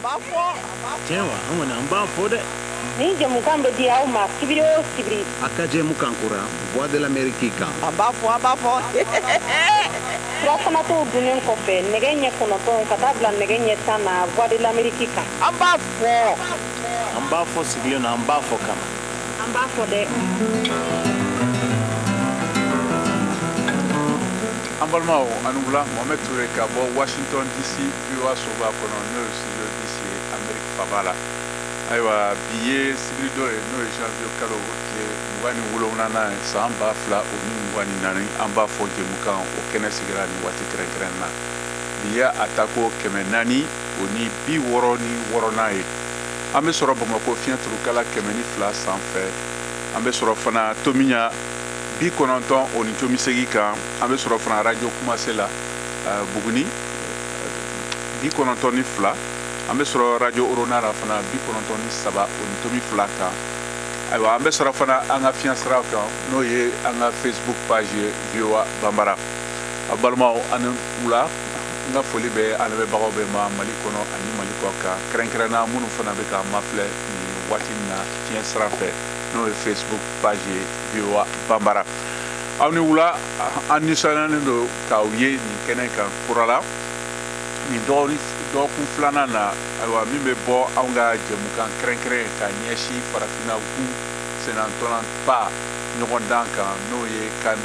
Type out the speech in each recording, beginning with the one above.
b'a fɔ. Tiɲɛ wa, an kɔni an b'a fɔ dɛ. Nin jɛmukan bɛ di aw ma sibiri o sibiri. A ka jɛmukan kura Voix de l'Amérique kan. An b'a fɔ, an b'a fɔ. Sirafanatɔw dunnen kɔfɛ nɛgɛ ɲɛ 9 ka taa bila nɛgɛ ɲɛ 10 na Voix de l'Amérique kan. An b'a fɔ. An b'a fɔ sigilen na, an b'a fɔ kama. An b'a fɔ dɛ. An balimaw, ani wula. Mohamed Touré ka bɔ Washington DC, VOA soba kɔnɔ, n'o ye studio DC ye Amérique faba la. Ayiwa, bi ye sibiri dɔ ye, n'o ye janvier kalo o tile 27nan ye, san 2024. An b'a fɔ jɛmukan o kɛnɛ sigira nin waati kɛrɛnkɛrɛn na. Bi ye a tako 466nan ye. An bɛ sɔrɔ Bamakɔ fiɲɛ turukala 102 sanfɛ. An bɛ sɔrɔ fana Tomiɲa 90.8 kan. An bɛ sɔrɔ fana radio Kumase la, Buguni 92. An bɛ sɔrɔ radio Orona la fana 93.2 kan. Ayiwa, an bɛ sɔrɔ fana an ka fiɲɛ siraw kan, n'o ye an ka Facebook page ye VOA Bambara. A balimaw, ani wula. N ka foli bɛ an lamɛnbagaw bɛɛ ma Mali kɔnɔ ani Mali kɔ kan, kɛrɛnkɛrɛnna minnu fana bɛ k'an mafilɛ nin waati in na fiɲɛ sira fɛ, n'o ye Facebook page ye VOA Bambara. Aw ni wula. An nisɔndiyalen don k'aw ye nin kɛnɛ kan kura la nin dɔgɔkun filanan na. Ayiwa, min bɛ bɔ anw ka jɛmukan kɛrɛnkɛrɛn ka ɲɛsin farafinna gun sennantɔlanba ɲɔgɔndan kan, n'o ye CAN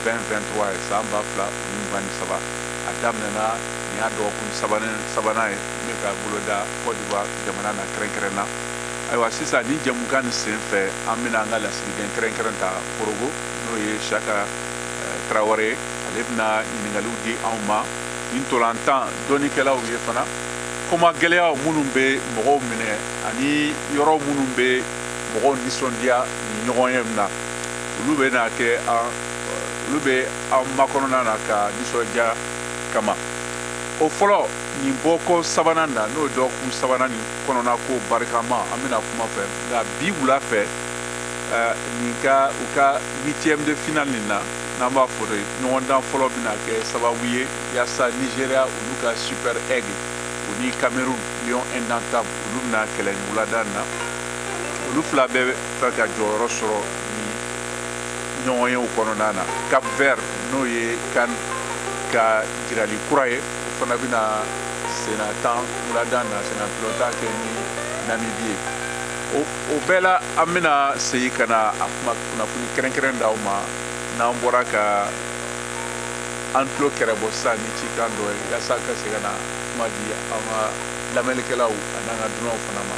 2023 ye, san 2023. A daminɛna, nin y'a dɔgɔkun sabanan ye min ka boloda Côte d'Ivoire jamana na kɛrɛnkɛrɛn na. Ayiwa, sisan ni jɛmukan nin sen fɛ, an bɛna an ka lasigiden kɛrɛnkɛrɛn ta Korogo, n'o ye Saka Tarawele ye. Ale bɛna ɲininkaliw di anw ma ni ntolantan dɔnnikɛlaw ye fana, koma gɛlɛyaw minnu bɛ mɔgɔw minɛ ani yɔrɔ minnu bɛ mɔgɔw nisɔndiya ni ɲɔgɔn ye na, olu bɛ na kɛ an, olu bɛ an makɔnɔna na ka nisɔndiya kama. O fɔlɔ, nin bɔko sabanan na, n'o ye dɔgɔkun sabanan nin kɔnɔna ko barikama, an bɛna kuma fɛ. Nka bi wula fɛ, nin ka u ka huitième de finale nin na, n'an b'a fɔ de, ɲɔgɔndan fɔlɔ bɛna kɛ sababu ye yaasa Nigéria, olu ka Super Aigle, u ni Cameroun Lion Indomptable, olu bɛna kɛlɛ nin wulada na. Olu fila bɛɛ fɛ ka jɔyɔrɔ sɔrɔ ni ɲɔgɔnyew kɔnɔna na. Cap Vert, n'o ye CAN ka jirali kura ye, o fana bɛna senna tan wulada na, senna tulontan kɛ ni Namibie ye. O bɛɛ la, an bɛna segin ka na a kuma kunnafoni kɛrɛnkɛrɛn d'aw ma n'an bɔra ka an tulo kɛrɛbɔ sisan ni cikan dɔ ye, yaasa ka se ka na kuma di an ka lamɛnnikɛlaw ani an ka dunanw fana ma.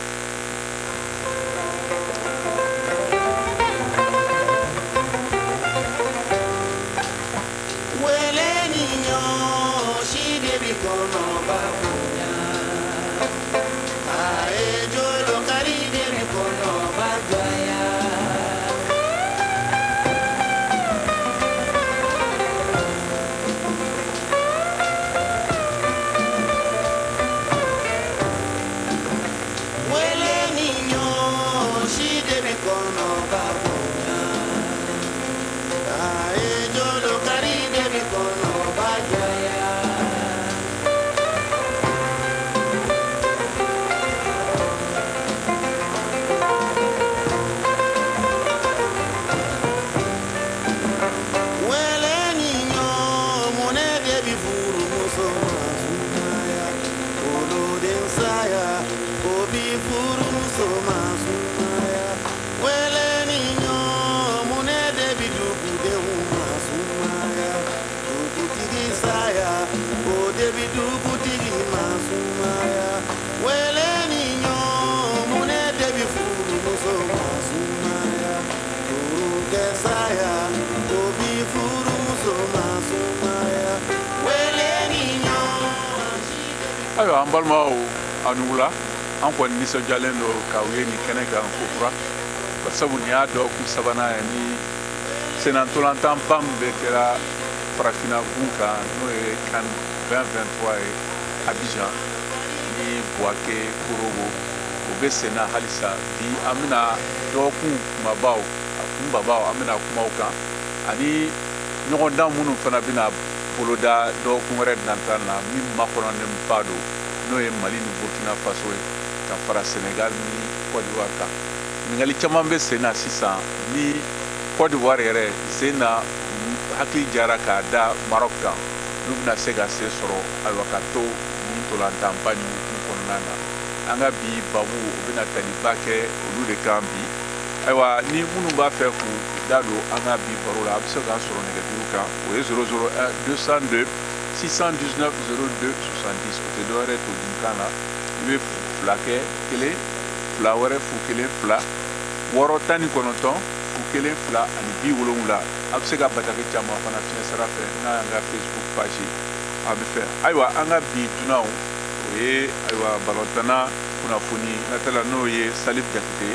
Wele ni ɲɔ si de bi kɔnɔba bonya, a ye jolo kari de bi kɔnɔba jɔnya. Wele ni ɲɔ si de bi kɔnɔba bonya, a ye jolo kari de bi kɔnɔba jɔnya. Wele ni ɲɔ munɛ de bi furumuso masumaya, woloden saya o bi furumuso masumaya. Wele ni ɲɔ munɛ de bi dugudenw masumaya, dugutigi saya o de bi dugutigi masumaya. Wele ni ɲɔ munɛ de bi furumuso masumaya, furukɛ saya o bi furumuso masumaya. Wele ni ɲɔ. Ayiwa, an balimaw, aw ni wula. An kɔni nisɔndiyalen don k'aw ye nin kɛnɛ kan kokura, sabu nin y'a dɔgɔkun sabanan ye ni sennantɔlantanba min bɛ kɛra farafinna gun kan, n'o ye CAN 2023 ye Abidjan ni Bouaké Korogo, o bɛ sen na halisa. Bi an bɛna dɔgɔkun kumabaw, a kunbabaw, an bɛna kumaw kan ani ɲɔgɔndan minnu fana bɛna boloda dɔgɔkun wɛrɛ nata na, min makɔnɔnenba don. n'o ye Mali ni Burkina Faso ye ka fara Sénégal ni Côte d'Ivoire kan. Ɲininkali caman bɛ sen na sisan ni Côte d'Ivoire yɛrɛ sen na hakili jara k'a da Maroc kan, n'u bɛna se ka se sɔrɔ ayiwa ka to nin ntolantanba nin hukumu kɔnɔna na. An ka bi babu o bɛna taliba kɛ olu de kan bi. Ayiwa, ni minnu b'a fɛ k'u da don an ka bi baro la, a bɛ se k'an sɔrɔ nɛgɛjuru kan, o ye 00 1 202 619 02 70. O tɛ dɔwɛrɛ to dunkan la, i bɛ 2 kɛ 1 2 wɛrɛ 0 1 2 6 19 0 1 2 ani 70. A bɛ se ka bataki caman fana fiɲɛ sira fɛ n'a y'an ka Facebook page a bɛ fɛ. Ayiwa, an ka bi dunanw o ye ayiwa balontanna kunnafoni natala n'o ye Salif Jakite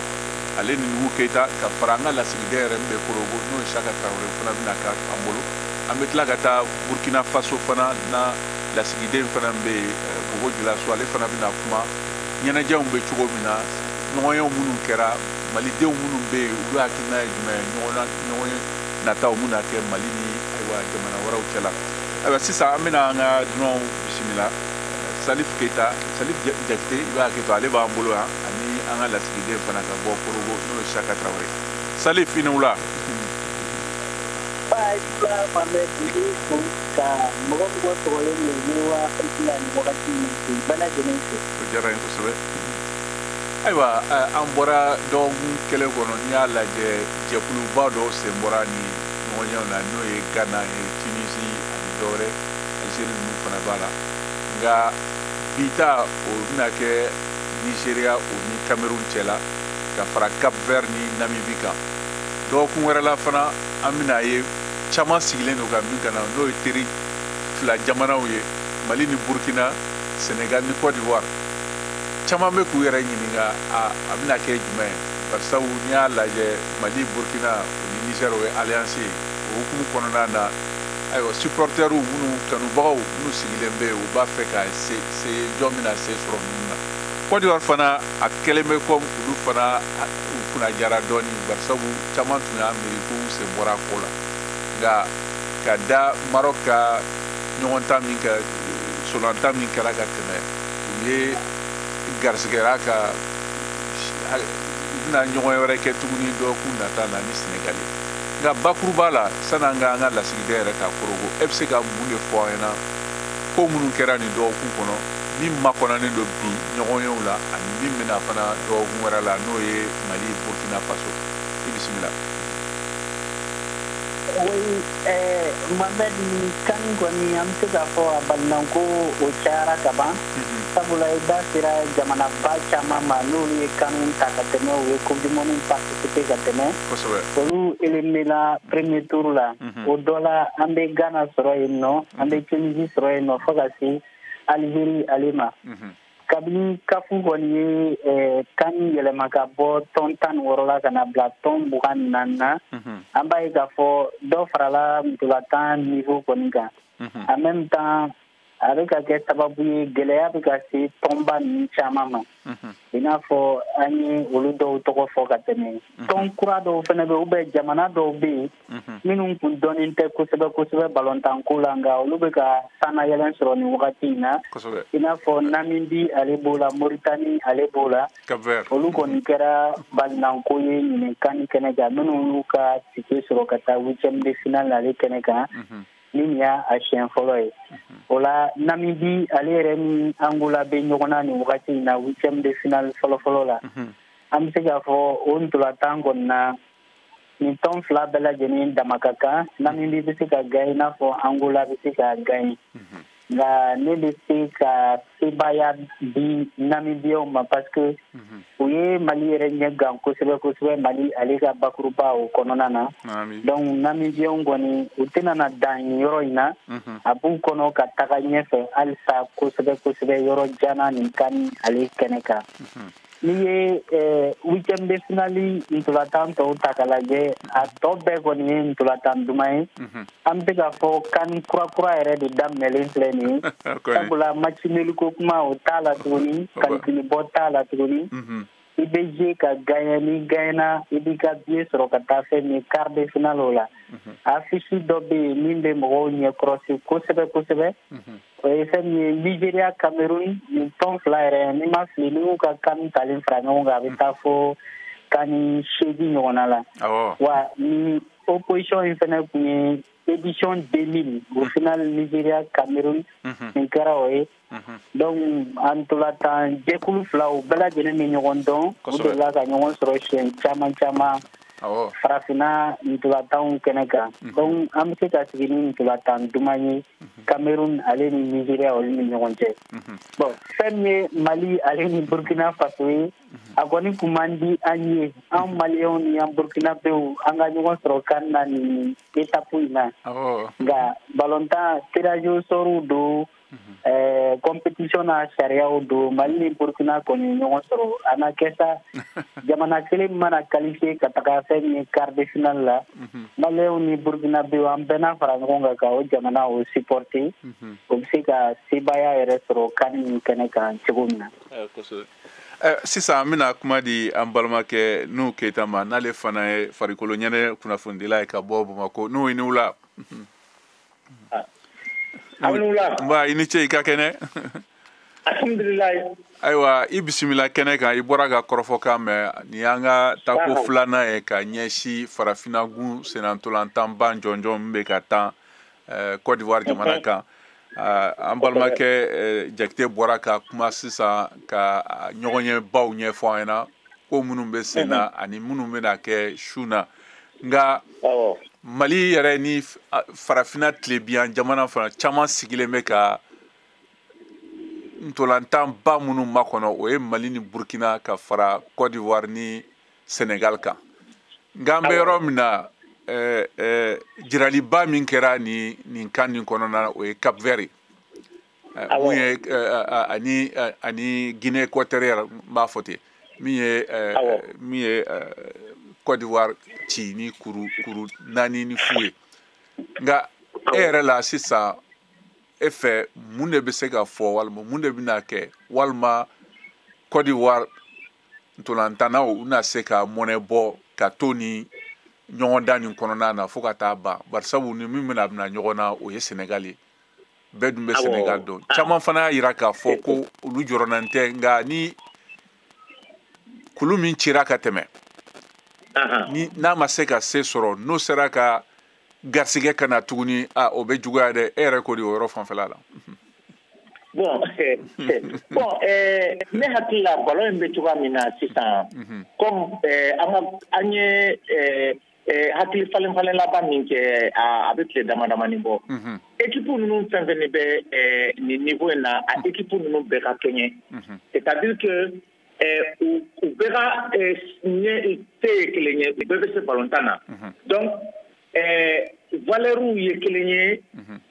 ale ni Nuhu Keyita ka fara an ka lasigiden yɛrɛ min bɛ Korogo n'o ye Saka Tarawele fana bɛna kɛ an bolo. An bɛ tila ka taa Burkina Faso fana na lasigiden fana bɛ yen Bobo Julaso, ale fana bɛna kuma ɲɛnajɛw bɛ cogo min na, ɲɔgɔnyew minnu kɛra, malidenw minnu bɛ yen olu hakilina ye jumɛn ye ɲɔgɔn nataw minnu na kɛ Mali ni ayiwa jamana wɛrɛw cɛ la. Ayiwa, sisan an bɛna an ka dunanw bisimila. Salif Keyita, Salif Jakite, i b'a hakɛ to, ale b'an bolo yan, ani an ka lasigiden fana ka bɔ Korogo n'o ye Saka Tarawele. Salif, i ni wula. Ka mɔgɔ mɔgɔ sɔgɔlen don VOA Afrique la nin wagati in na, k'u bɛɛ lajɛlen fo. O diyara n ye kosɛbɛ. Ayiwa, an bɔra dɔgɔkun kelen kɔnɔ, n'i y'a lajɛ jɛkuluba dɔw sen bɔra ni ɲɔgɔnyew na, n'o ye Ghana ye, Tunisie ani dɔwɛrɛ, Algérie ninnu fana b'a la. Nka bi ta o bɛna kɛ Nigeria o ni Cameroun cɛ la ka fara Cap Vert ni Namibie kan. Dɔgɔkun wɛrɛ la fana an bɛna ye caman sigilen don ka min ka na, n'o ye teri fila jamanaw ye, Mali ni Burkina, Sénégal ni Côte d'Ivoire. Caman bɛ k'u yɛrɛ ɲininka a bɛna kɛ jumɛn ye, barisabu n'i y'a lajɛ Mali, Burkina o ni Niger o ye alliance ye. O hukumu kɔnɔna na, ayiwa, supporters minnu kanubagaw minnu sigilen bɛ yen, u b'a fɛ ka se jɔn bɛna se sɔrɔ ninnu na. Côte d'Ivoire fana a kɛlen bɛ comme olu fana u kunnajara dɔɔni, barisabu caman tun y'a miiri k'u sen bɔra a ko la. Nka ka da Maroc ka ɲɔgɔntan min kɛ, solantan min kɛra ka tɛmɛ, u ye garisigɛra ka u bɛna ɲɔgɔn wɛrɛ kɛ tuguni dɔgɔkun nata la ni Sénégal ye. Nka bakuruba la, sanni an ka an ka lasigiden yɛrɛ ta Korogo, e bɛ se ka mun de fɔ an ɲɛna ko minnu kɛra nin dɔgɔkun kɔnɔ, min makɔnɔnen don bi ɲɔgɔnyew la ani min bɛna fana dɔgɔkun wɛrɛ la, n'o ye Mali Burkina Faso? I bisimila. Oui, Mohamed, kan kɔni an bɛ se k'a fɔ a balinako o cayara ka ban. Sabula i da sera jamanaba caman ma n'olu ye kanu ta ka tɛmɛ, u ye coupe du monde participer ka tɛmɛ. Olu éliminé la premier tour la. O dɔ la an bɛ Ghana sɔrɔ yen nɔ, an bɛ Tunisie sɔrɔ yen nɔ fo ka se Algérie ale ma. Kabini CAF kɔni ye kan yɛlɛma ka bɔ tɔn 16 la ka na bila tɔn 24 na, an b'a ye k'a fɔ dɔ farala ntolantan niveau kɔni kan. En même temps a bɛ ka kɛ sababu ye gɛlɛya bɛ ka se tɔnba ninnu caman ma. I n'a fɔ an ye olu dɔw tɔgɔ fɔ ka tɛmɛ. Tɔn kura dɔw fana bɛ yen ou bien jamana dɔw bɛ yen minnu kun dɔnnen tɛ kosɛbɛ kosɛbɛ balontanko la, nka olu bɛ ka sannayɛlɛn sɔrɔ nin wagati in na. I n'a fɔ Namibie ale b'o la, Mauritanie ale b'o la. Olu kɔni kɛra balinanko ye ɲinɛ CAN kɛnɛ kan, minnu y'u ka ticket sɔrɔ ka taa huitième de finale ale kɛnɛ kan. Ni nin y'a siɲɛ fɔlɔ ye. O la Namibie ale yɛrɛ ni Angola bɛ ɲɔgɔn na nin wagati in na huitième de finale fɔlɔ-fɔlɔ la. An bɛ se k'a fɔ o ntolantan kɔni na nin tɔn fila bɛɛ lajɛlen dama ka kan. Namibie bɛ se ka gagner i n'a fɔ Angola bɛ se ka gagner. Nka ne bɛ se ka sebaaya di Namibienw ma parce que u ye Mali yɛrɛ ɲɛ gan kosɛbɛ kosɛbɛ, Mali ale ka bakuruba o kɔnɔna na. Donc Namibienw kɔni u tɛna na dan nin yɔrɔ in na, a b'u kɔnɔ ka taga ɲɛfɛ halisa kosɛbɛ kosɛbɛ yɔrɔ jan nin CAN ale kɛnɛ kan. N'i ye huitième de finale ntolantan tɔw ta k'a lajɛ, a tɔ bɛɛ kɔni ye ntolantan duman ye. An bɛ se k'a fɔ CAN kura kura yɛrɛ de daminɛlen filɛ nin ye. Sabula match nul ko kuma o t'a la tuguni, calcul bɔ t'a la tuguni. I bɛ jouer ka gagner, ni gagner i b'i ka billet sɔrɔ ka taa fɛn min ye quart de finale o la. Affiche dɔ bɛ yen min bɛ mɔgɔw ɲɛkɔrɔsi kosɛbɛ kosɛbɛ, o ye fɛn min ye Nigeria Cameroun. Nin tɔn fila yɛrɛ, ni ma fili, n'i y'u ka CAN talen fara ɲɔgɔn kan, a bɛ taa fo CAN 8 ɲɔgɔnna la. Wa ni opposition in fɛnɛ kun ye édition 2000 au final Nigeria Cameroun, nin kɛra o ye. Donc an ntolantan jɛkulu fila u bɛɛ lajɛlen bɛ ɲɔgɔn dɔn, u delila ka ɲɔgɔn sɔrɔ siɲɛ caman caman farafinna ntolantanw kɛnɛ kan. Donc an bɛ se ka sigi ni ntolantan duman ye Cameroun ale ni Nigeria olu ni ɲɔgɔn cɛ. Bon, fɛn min ye Mali ale ni Burkina Faso ye, a kɔni kun man di an ye, an Maliyɛnw ni an Burkinabɛw, an ka ɲɔgɔn sɔrɔ CAN na nin étape in na. Nka balontan tirage au sort don, compétition n'a sariyaw don. Mali ni Burkina kɔni ye ɲɔgɔn sɔrɔ, a na kɛ sa jamana kelen mana qualifié ka taga fɛn min ye quart de finale la, Maliyɛnw ni Burkinabɛw, an bɛɛ n'a fara ɲɔgɔn kan ka o jamana o supporter, o bɛ se ka sebaaya yɛrɛ sɔrɔ CAN in kɛnɛ kan cogo min na. Sisan an bɛna kuma di an balimakɛ Nuhu Keyita ma, n'ale fana ye farikolo ɲɛnajɛ kunnafonidila ye ka bɔ Bamakɔ. Nuhu, i ni wula. Nba, i ni ce, i ka kɛnɛ. Alhamdulilayi. Ayiwa, i bisimila kɛnɛ kan. I bɔra ka kɔrɔfɔkan mɛn. Nin y'an ka tako filanan ye ka ɲɛsin farafinnagun sennantolantanba jɔnjɔn min bɛ ka tan Côte d'Ivoire jamana kan. An balimakɛ Jakite bɔra ka kuma sisan ka ɲɔgɔnyebaw ɲɛfɔ an ɲɛna, ko minnu bɛ sen na ani minnu bɛna kɛ su na. Nka Mali yɛrɛ ni farafinna tilebiyan jamana fana caman sigilen bɛ ka ntolantanba minnu makɔnɔ, o ye Mali ni Burkina ka fara Côte d'Ivoire ni Sénégal kan. Nka an bɛ yɔrɔ min na, jiraliba min kɛra nin kan nin kɔnɔna na, o ye Cap Vert ye, mun ye ani Guinée équatoriale, n b'a fɔ ten, min ye Côte d'Ivoire ci ni kuru kuru 4-0 ye. Nka e yɛrɛ la sisan, e fɛ mun de bɛ se ka fɔ, walima mun de bɛna kɛ, walima Côte d'Ivoire ntolantannaw u bɛna se ka mɔnɛ bɔ ka to ni ɲɔgɔndan nin kɔnɔna na fo ka taa ban? Barisabu ni min bɛna bila ɲɔgɔn na, o ye Sénégal ye. Bɛɛ dun bɛ Sénégal dɔn. Caman fana y'a jira k'a fɔ ko olu jɔrɔnan tɛ, nka ni kulu min cira ka tɛmɛ ni n'a ma se ka se sɔrɔ, n'o sera ka garisɛgɛ ka na tuguni, a o bɛ juguya dɛ. E yɛrɛ ko di o yɔrɔ fanfɛla la? Bon, ne hakili la, ballon in bɛ cogoya min na sisan, comme an ka an ye hakili falen falen laban min kɛ, a bɛ tile dama damani bɔ, équipe ninnu fɛn fɛn bɛ nin niveau in na, a équipe ninnu bɛɛ ka kɛɲɛ, c'est-à-dire que u bɛɛ ka ɲɛ se ye kelen ye, u bɛɛ bɛ se ballon tan na. Donc valeur ye kelen ye,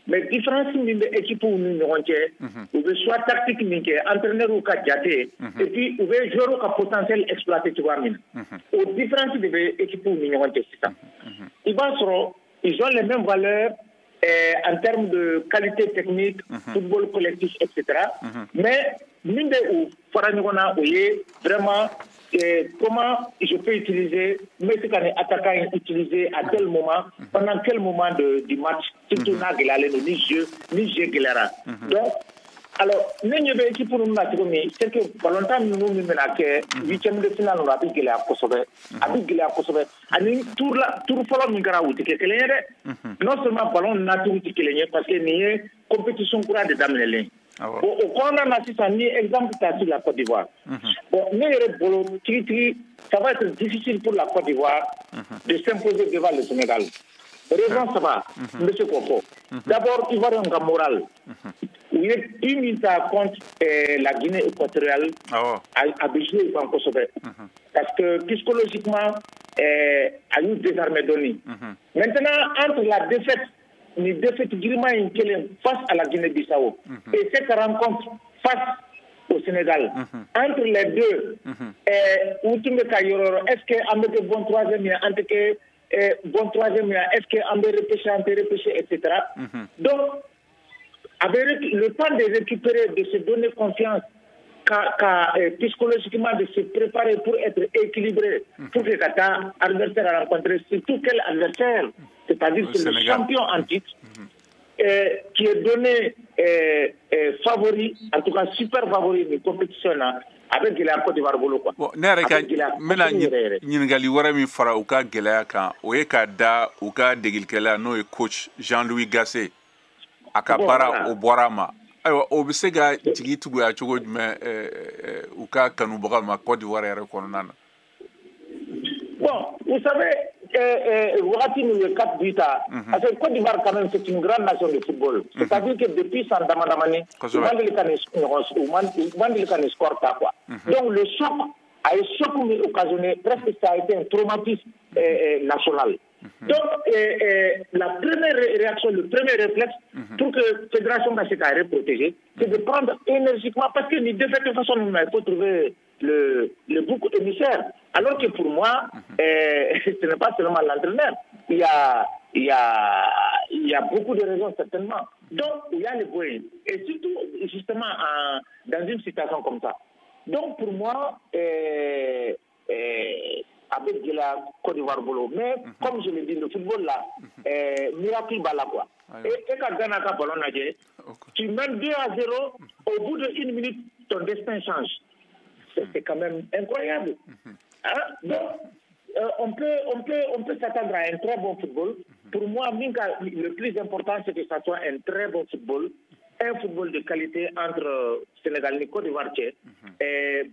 mais différence min bɛ équipe ni ɲɔgɔn cɛ, u bɛ choix tactique min kɛ, entraîneur ka jate, et puis u bɛ joueur ka potentiel exploiter cogoya min na, o différence de bɛ équipe ni ɲɔgɔn cɛ sisan. I b'a sɔrɔ ils ont les mêmes valeurs en termes de qualité technique, football collectif, etc. Mais min bɛ u fara ɲɔgɔn na, o ye vraiment comment je peux utiliser, n bɛ se ka nin attaquant in utiliser à tel moment, pendant quel moment du match, surtout n'a gɛlɛyalen don, ni jeu gɛlɛyara. Donc alors ne ɲɛ bɛ équipe ninnu na cogo min, c'est que ballontan ninnu min bɛna kɛ huitième de finale ninnu, a bɛ gɛlɛya kosɛbɛ, a bɛ gɛlɛya kosɛbɛ. Ani tour la, tour fɔlɔ min kɛra, u tɛ kɛ kelen ye dɛ. Non seulement ballon nature tɛ kelen ye, parce que nin ye compétition kura de daminɛlen ye. Bon, o kɔnɔna na sisan, ni exemple ta sur la Côte d'Ivoire, bon, ne yɛrɛ bolo tigitigi, ça va être difficile pour la Côte d'Ivoire de s'imposer devant le Sénégal. Raison saba n bɛ se k'o fɔ. D'abord, Ivoirien ka moral, u ye but min ta contre la Guinée équatoriale, a bɛ jouer u kan kosɛbɛ, parce que psychologiquement a y'u désarmé dɔɔni. Maintenant, entre la défaite ni défaite giriman in kelen face à la Guinée-Bissau et cette rencontre face au Sénégal, entre les deux, u tun bɛ ka yɔrɔ yɔrɔ, est-ce que an bɛ kɛ bon troisième ye, an tɛ kɛ bon troisième ye, est-ce que an bɛ repêcher, an tɛ repêcher, et cetera. Donc avec le temps de récupérer, de se donner confiance, Ka psychologiquement de se préparer pour être équilibré, pour que ka taa adversaire à rencontrer, surtout quel adversaire, c'est-à-dire c'est le champion en titre, qui est donné favori, en tout cas super favori de compétition na, a bɛ gɛlɛya Côte d'Ivoire bolo quoi. Bon, ne yɛrɛ ka n bɛna ɲininkali wɛrɛ min fara u ka gɛlɛya kan, o ye ka da u ka degelikɛla, n'o ye coach Jean-Louis Gasset, a ka baara o bɔra a ma. Ayiwa, o bɛ se ka jigi tuguya cogo jumɛn u ka kanubagaw ma Côte d'Ivoire yɛrɛ kɔnɔna na? Bon, vous savez, wagati min ye 4 buts ta, parce que Côte d'Ivoire quand même, c'est une grande nation de football. C'est-à-dire que depuis san dama damani, u man deli ka nin ɲɔgɔn, u man deli ka nin score ta quoi. Donc le choc a ye choc min occasionné, presque ça a été un traumatisme national. Donc la première réaction, le premier réflexe pour que la fédération va se protéger, c'est de prendre énergiquement, parce que ni de toute façon, il faut trouver le bouc émissaire. Alors que pour moi, ce n'est pas seulement l'entraîneur. Il y a beaucoup de raisons certainement. Donc, il y a les points. Et surtout, justement, dans une situation comme ça. Donc, pour moi, avec de la Côte d'Ivoire bolo. Mais, comme je l'ai dit, le football là, miracle b'a la quoi. Et quand Ghana ka ballon lajɛ, tu mènes 2-0, au bout d'une minute, ton destin change. C'est quand même incroyable. Hein? Donc, on peut s'attendre à un très bon football. Pour moi, le plus important, c'est que ça soit un très bon football, un football de qualité entre Sénégal et Côte d'Ivoire,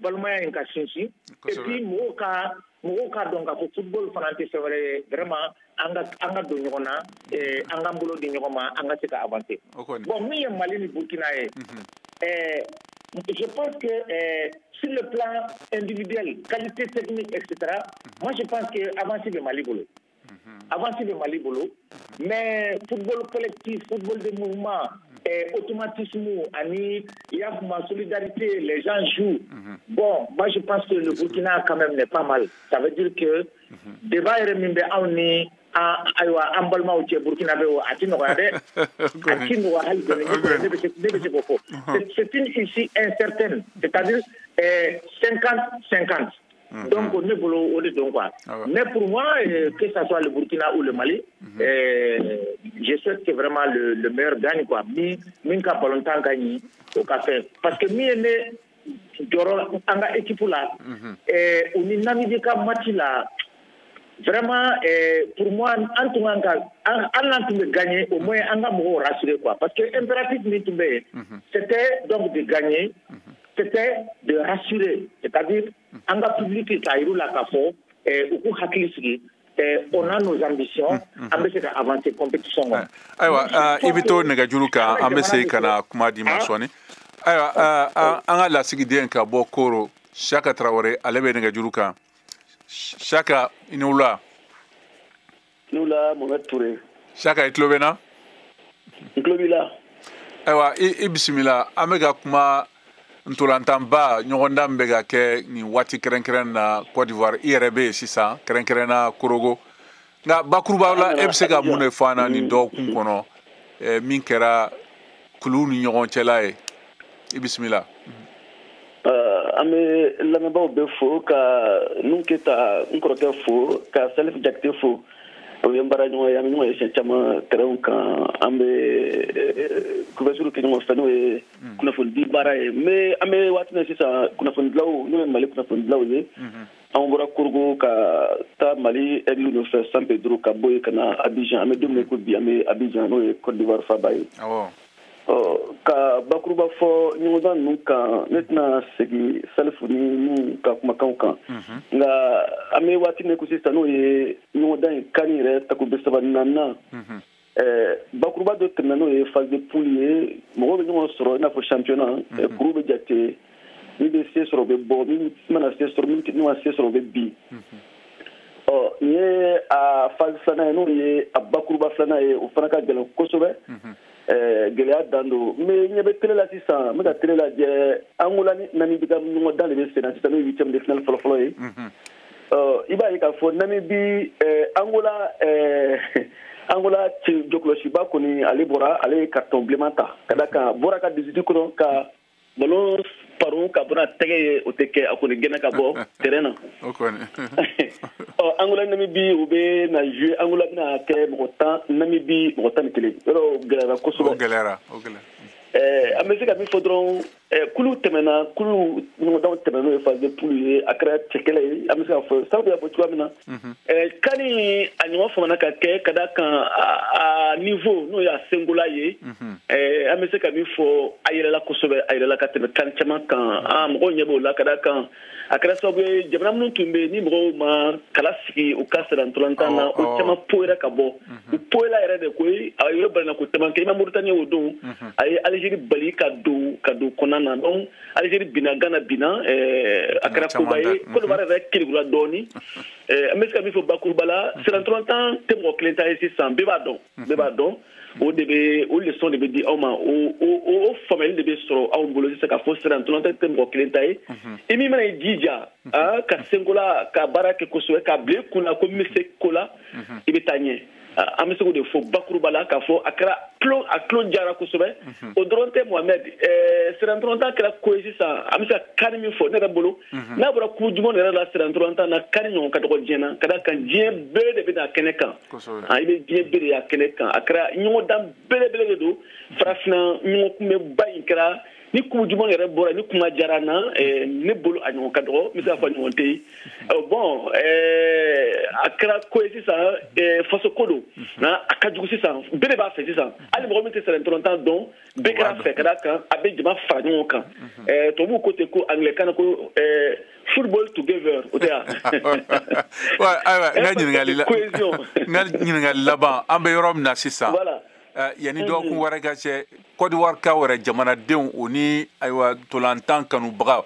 balimaya in ka sinsin, et puis mɔgɔw ka dɔn k'a fɔ football fana tɛ fɛn wɛrɛ ye, vraiment an ka don ɲɔgɔn na, an k'an bolo di ɲɔgɔn ma, an ka se ka avancer. Bon, min ye Mali ni Burkina ye, je pense que sur le plan individuel, qualité technique, etc., moi je pense que avance bɛ Mali bolo. Avance bɛ Mali bolo, mais football collectif, football de mouvement, automatisme, ani, il y a ma solidarité, les gens jouent. Bon, moi je pense que le Burkina quand même n'est pas mal. Ça veut dire que débat yɛrɛ min bɛ anw ni ayiwa an balimaw cɛ Burkina bɛ, o a ti nɔgɔya dɛ, a ti nɔgɔya hali dɔɔni, ne bɛ se k'o fɔ. C'est une issue incertaine, c'est-à-dire 50-50. Donc, ne bolo o de don quoi. Mais pour moi, que ce soit le Burkina ou le Mali, je souhaite que vraiment le meilleur gagne quoi. Min ka ballontan gagne o ka fɛn. Parce que min ye ne jɔrɔ an ka équipe la, u ni Namibie ka match la, vraiment, pour moi, an tun kan ka an n'an tun bɛ gagner, au moins an ka mɔgɔw rassurer quoi. Parce que impératif min tun bɛ yen, c'était donc de gagner, c'était de rassurer, c'est-à-dire an ka public k'a yir'u la k'a fɔ u k'u hakili sigi, on a nos ambitions, an bɛ se ka avancer compétition kɔnɔ. Ayiwa, i bɛ to nɛgɛjuru kan, an bɛ segin ka na kuma di ma sɔɔni. Ayiwa, an ka lasigiden ka bɔ Koro, Saka Tarawele, ale bɛ nɛgɛjuru kan. Saka, i ni wula. Ni wula, Mohamed Touré. Saka, i tulo bɛ n na? N tulo b'i la. Ayiwa, i bisimila. An bɛ ka kuma ntolantanba ɲɔgɔndan min bɛ ka kɛ nin waati kɛrɛnkɛrɛn na Côte d'Ivoire, i yɛrɛ bɛ yen sisan, kɛrɛnkɛrɛn na Korogo. Nka bakurubaw la, e bɛ se ka mun de fɔ an na nin dɔgɔkun kɔnɔ, min kɛra kuluw ni ɲɔgɔn cɛla ye? I bisimila. An bɛ lamɛnbaaw bɛɛ fo, ka Nuhu Keyita n kɔrɔkɛ fo, ka Salif Jakite fo, o ye n baara ɲɔgɔn ye, an bɛ ɲɔgɔn ye siɲɛ caman terrain kan, an bɛ couverture kɛ ɲɔgɔn fɛ, n'o ye kunnafonidi baara ye. Mais an bɛ waati min na sisan, kunnafonidilaw, n'o ye Mali kunnafonidilaw ye, an bɔra Korogo ka taa Mali Aigle nɔfɛ San Pedro, ka bɔ yen ka na Abidjan. An bɛ don min na i ko bi, an bɛ Abidjan, n'o ye Côte d'Ivoire faaba ye. Ɔ ka bakuruba fɔ ɲɔgɔndan ninnu kan, ne tɛna segin Salifu ni Nuhu ka kumakanw kan, nka an bɛ waati min ko sisan, n'o ye ɲɔgɔndan in CAN yɛrɛ tako 34nan, bakuruba dɔ tɛmɛna, n'o ye phase de poule ye. Mɔgɔw bɛ ɲɔgɔn sɔrɔ i n'a fɔ championnat, kuru bɛ jate, min bɛ se sɔrɔ o bɛ bɔ, min mana se sɔrɔ, min ma se sɔrɔ o bɛ bin. Ɔ nin ye a phase filanan ye, n'o ye a bakuruba filanan ye, o fana ka gɛlɛn kosɛbɛ, gɛlɛya dan don. N bɛ ɲɛ bɛ télé la sisan, n bɛ ka télé lajɛ, Angola ni Namibie ka ɲɔgɔndan de bɛ sen na sisan, n'o ye huitième de finale fɔlɔ-fɔlɔ ye. I b'a ye k'a fɔ Namibie, Angola jɔkɔlɔsiba kɔni, ale bɔra, ale ye carton bilenman ta ka da kan, bɔra ka 18 kɔnɔ ka ballon paro. koron ka bɔ n'a tɛgɛ ye, o tɛ kɛ, a kɔni gɛnna ka bɔ terrain na. O kɔni. Ɔ, Angola, Namibie, u bɛ na jouer. Angola bɛna kɛ mɔgɔ 10, Namibie mɔgɔ 11. Yɔrɔ o gɛlɛyara kosɛbɛ. O gɛlɛyara, o gɛlɛyara. An bɛ se ka min fɔ dɔrɔn, kulu tɛmɛna, kulu ɲɔgɔndanw tɛmɛna, n'o ye phase de poule ye, a kɛra cɛkɛlɛ ye. An bɛ se ka fɔ sabu y'a fɔ cogoya min na, CAN a ɲɔgɔn famana ka kɛ ka d'a kan a niveau, n'o y'a senkola ye. An bɛ se ka min fɔ, a yɛlɛla kosɛbɛ, a yɛlɛla ka tɛmɛ CAN caman kan. An mɔgɔw ɲɛ b'o la, ka d'a kan a kɛra sababu ye, jamana minnu tun bɛ yen ni mɔgɔw ma kala sigi u ka sira ntolantan na, o caman poyera ka bɔ, u poyela yɛrɛ de koyi. A ye balina ko caman kɛ. I ma Mauritanie, o don a ye Algérie bali ka don kɔnɔna na. Donc Algérie binna, Ghana binna, a kɛra koba ye. Côte d'Ivoire yɛrɛ kelegura dɔɔni. An bɛ se ka min fɔ bakuruba la, sira ntolantan tɛ mɔgɔ kelen ta ye sisan, bɛɛ b'a dɔn, bɛɛ b'a dɔn. O de bɛ, o leçon de bɛ di aw ma, o faamuyali de bɛ sɔrɔ anw bolo sisan, k'a fɔ sira ntolantan tɛ mɔgɔ kelen ta ye. I min mana i jija ka senkola ka baara kɛ kosɛbɛ, ka bila i kun na ko min bɛ se ko la, i bɛ taa ɲɛ. An bɛ se k'o de fɔ bakuruba la, k'a fɔ a kɛra tulon, a tulon jara kosɛbɛ. O dɔrɔn tɛ, Mohamed, sira ntolantan kɛra ko ye sisan. An bɛ se ka CAN min fɔ, ne yɛrɛ bolo, n'a bɔra coupe du monde yɛrɛ la, sira ntolantan na, CAN ɲɔgɔn ka dɔgɔ diɲɛ na, ka d'a kan diɲɛ bɛɛ de bɛ na kɛnɛ kan. I bɛ diɲɛ bɛɛ de y'a kɛnɛ kan. A kɛra ɲɔgɔndan belebele de don. Farafinna ɲɔgɔn kunbɛba in kɛra ni coupe du monde yɛrɛ bɔra ni kuma diyara n na, ne bolo a ɲɔgɔn ka dɔgɔ, n bɛ se k'a fɔ a ɲɔgɔn tɛ yen. Bon, a kɛra ko ye sisan, faso ko don, a ka jugu sisan, bɛɛ de b'a fɛ sisan. Hali mɔgɔ min tɛ sɛnɛ ntolantan dɔn, bɛɛ kɛra fɛ, ka d'a kan a bɛ jama fara ɲɔgɔn kan. Tubabuw ko ten ko anglais kan na ko football together, o tɛ yan. Ayiwa, n ka ɲininkali laban, an bɛ yɔrɔ min na sisan, yanni dɔgɔkun wɛrɛ ka cɛ, Côte d'Ivoire kaw yɛrɛ, jamanadenw, o ni ayiwa ntolantan kanubaga,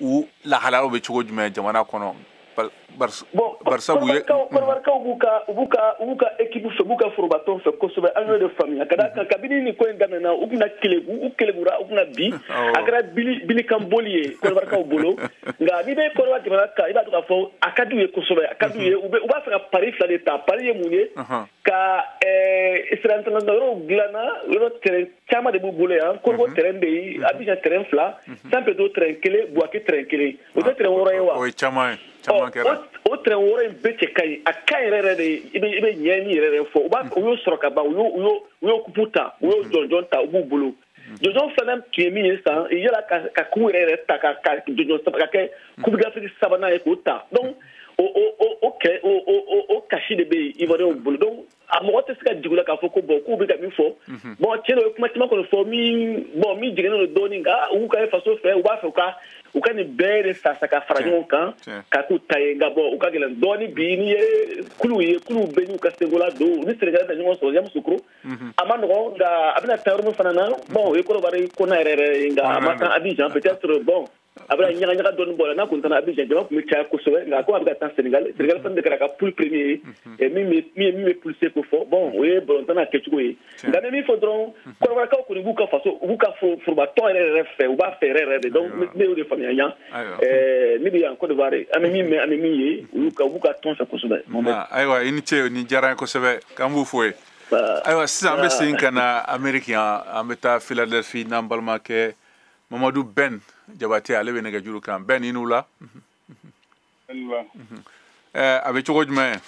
u lahalayaw bɛ cogo jumɛn jamana kɔnɔ? Bon, Kɔdiwarikaw b'u ka équipe fɛ, b'u ka forobatɔn fɛ kosɛbɛ. An y'o de faamuya, ka d'a kan kabini nin ko in daminɛna, u bɛna kelebu, u kelebura, u bɛna bi, a kɛra bilikan boli ye Kɔdiwarikaw bolo. Nka n'i bɛ Kɔdiwari jamana kan, i b'a dɔn k'a fɔ a ka d'u ye kosɛbɛ, a ka d'u ye. U b'a fɛ ka pari fila de ta. Pari ye mun ye? Ka sirantɔnɔ yɔrɔw dilanna, yɔrɔ terrain caman de b'u bolo yan. Korhogo terrain bɛ yen, Abidjan terrain fila, San Pedro terrain kelen, Bouaké terrain kelen. O tɛ terrain 6 ye wa? O ye caman ye, caman kɛra. O terrain 6 in bɛɛ cɛ ka ɲi, a ka ɲi yɛrɛ yɛrɛ de. I bɛ ɲɛ min yɛrɛ yɛrɛ fɔ, u b'a u y'o sɔrɔ ka ban, u y'o coupe ta, u y'o jɔnjɔn ta, u b'u bolo. Jɔnjɔn filanan tun ye min ye sisan, yala ka coupe yɛrɛ yɛrɛ ta, ka jɔnjɔn saba ka kɛ Coupe d'Afrique sabanan ye k'o ta. Donc o o o o kɛ o o o o kasi de bɛ yen Ivoiriyɛnw bolo. Donc a mɔgɔ tɛ se ka jigin u la k'a fɔ ko bon, k'u bɛ ka min fɔ, bon, tiɲɛ don, u ye kuma caman kɔni fɔ min, bon, min jiginnen don dɔɔnin. Nka u ka faso fɛ, u b'a fɛ u ka nin bɛɛ de sa ka fara ɲɔgɔn kan ka k'u ta ye. Nka bon, u ka gɛlɛn dɔɔnin bi. N'i ye kuluw ye, kuluw bɛɛ n'u ka senkola don, u ni Sénégal bɛ ɲɔgɔn sɔrɔ Yamoussoukro, a ma nɔgɔn. Nka a bɛna taa yɔrɔ min fana na, bon, o ye Côte d'Ivoire kɔnɔ yɛrɛ yɛrɛ ye. Nka a ma taa Abidjan, peut-être, bon, a bɛna ɲaga ɲaga dɔɔnin bɔ a la. N'a kun taara Abidjan, jama tun bɛ caya kosɛbɛ. Nka ko a bɛ ka taa Sénégal, Sénégal fana de kɛra ka poule premier ye, min bɛ poule C ko fɔ. Bon, o ye balontan n'a kɛcogo ye. Nka n bɛ min fɔ dɔrɔn, Kɔdiwarikaw kɔni b'u ka faso, u b'u ka forobatɔn yɛrɛ yɛrɛ fɛ, u b'a fɛ yɛrɛ yɛrɛ de. Donc ne y'o de faamuya yan. Ne bɛ yan Côte d'Ivoire, an bɛ min mɛn, an bɛ min ye, u b'u ka tɔn fɛ kosɛbɛ. Ayiwa, i ni ce, nin diyara n ye kosɛbɛ, k'an b'u fo ye. Ayiwa, sisan an bɛ segin ka na Amérique yan, an bɛ taa Philadelphie n'an balimakɛ Mamadu Ben Jabate, ale bɛ nɛgɛjuru kan. Ben, i n'u la. A bɛ cogo jumɛn?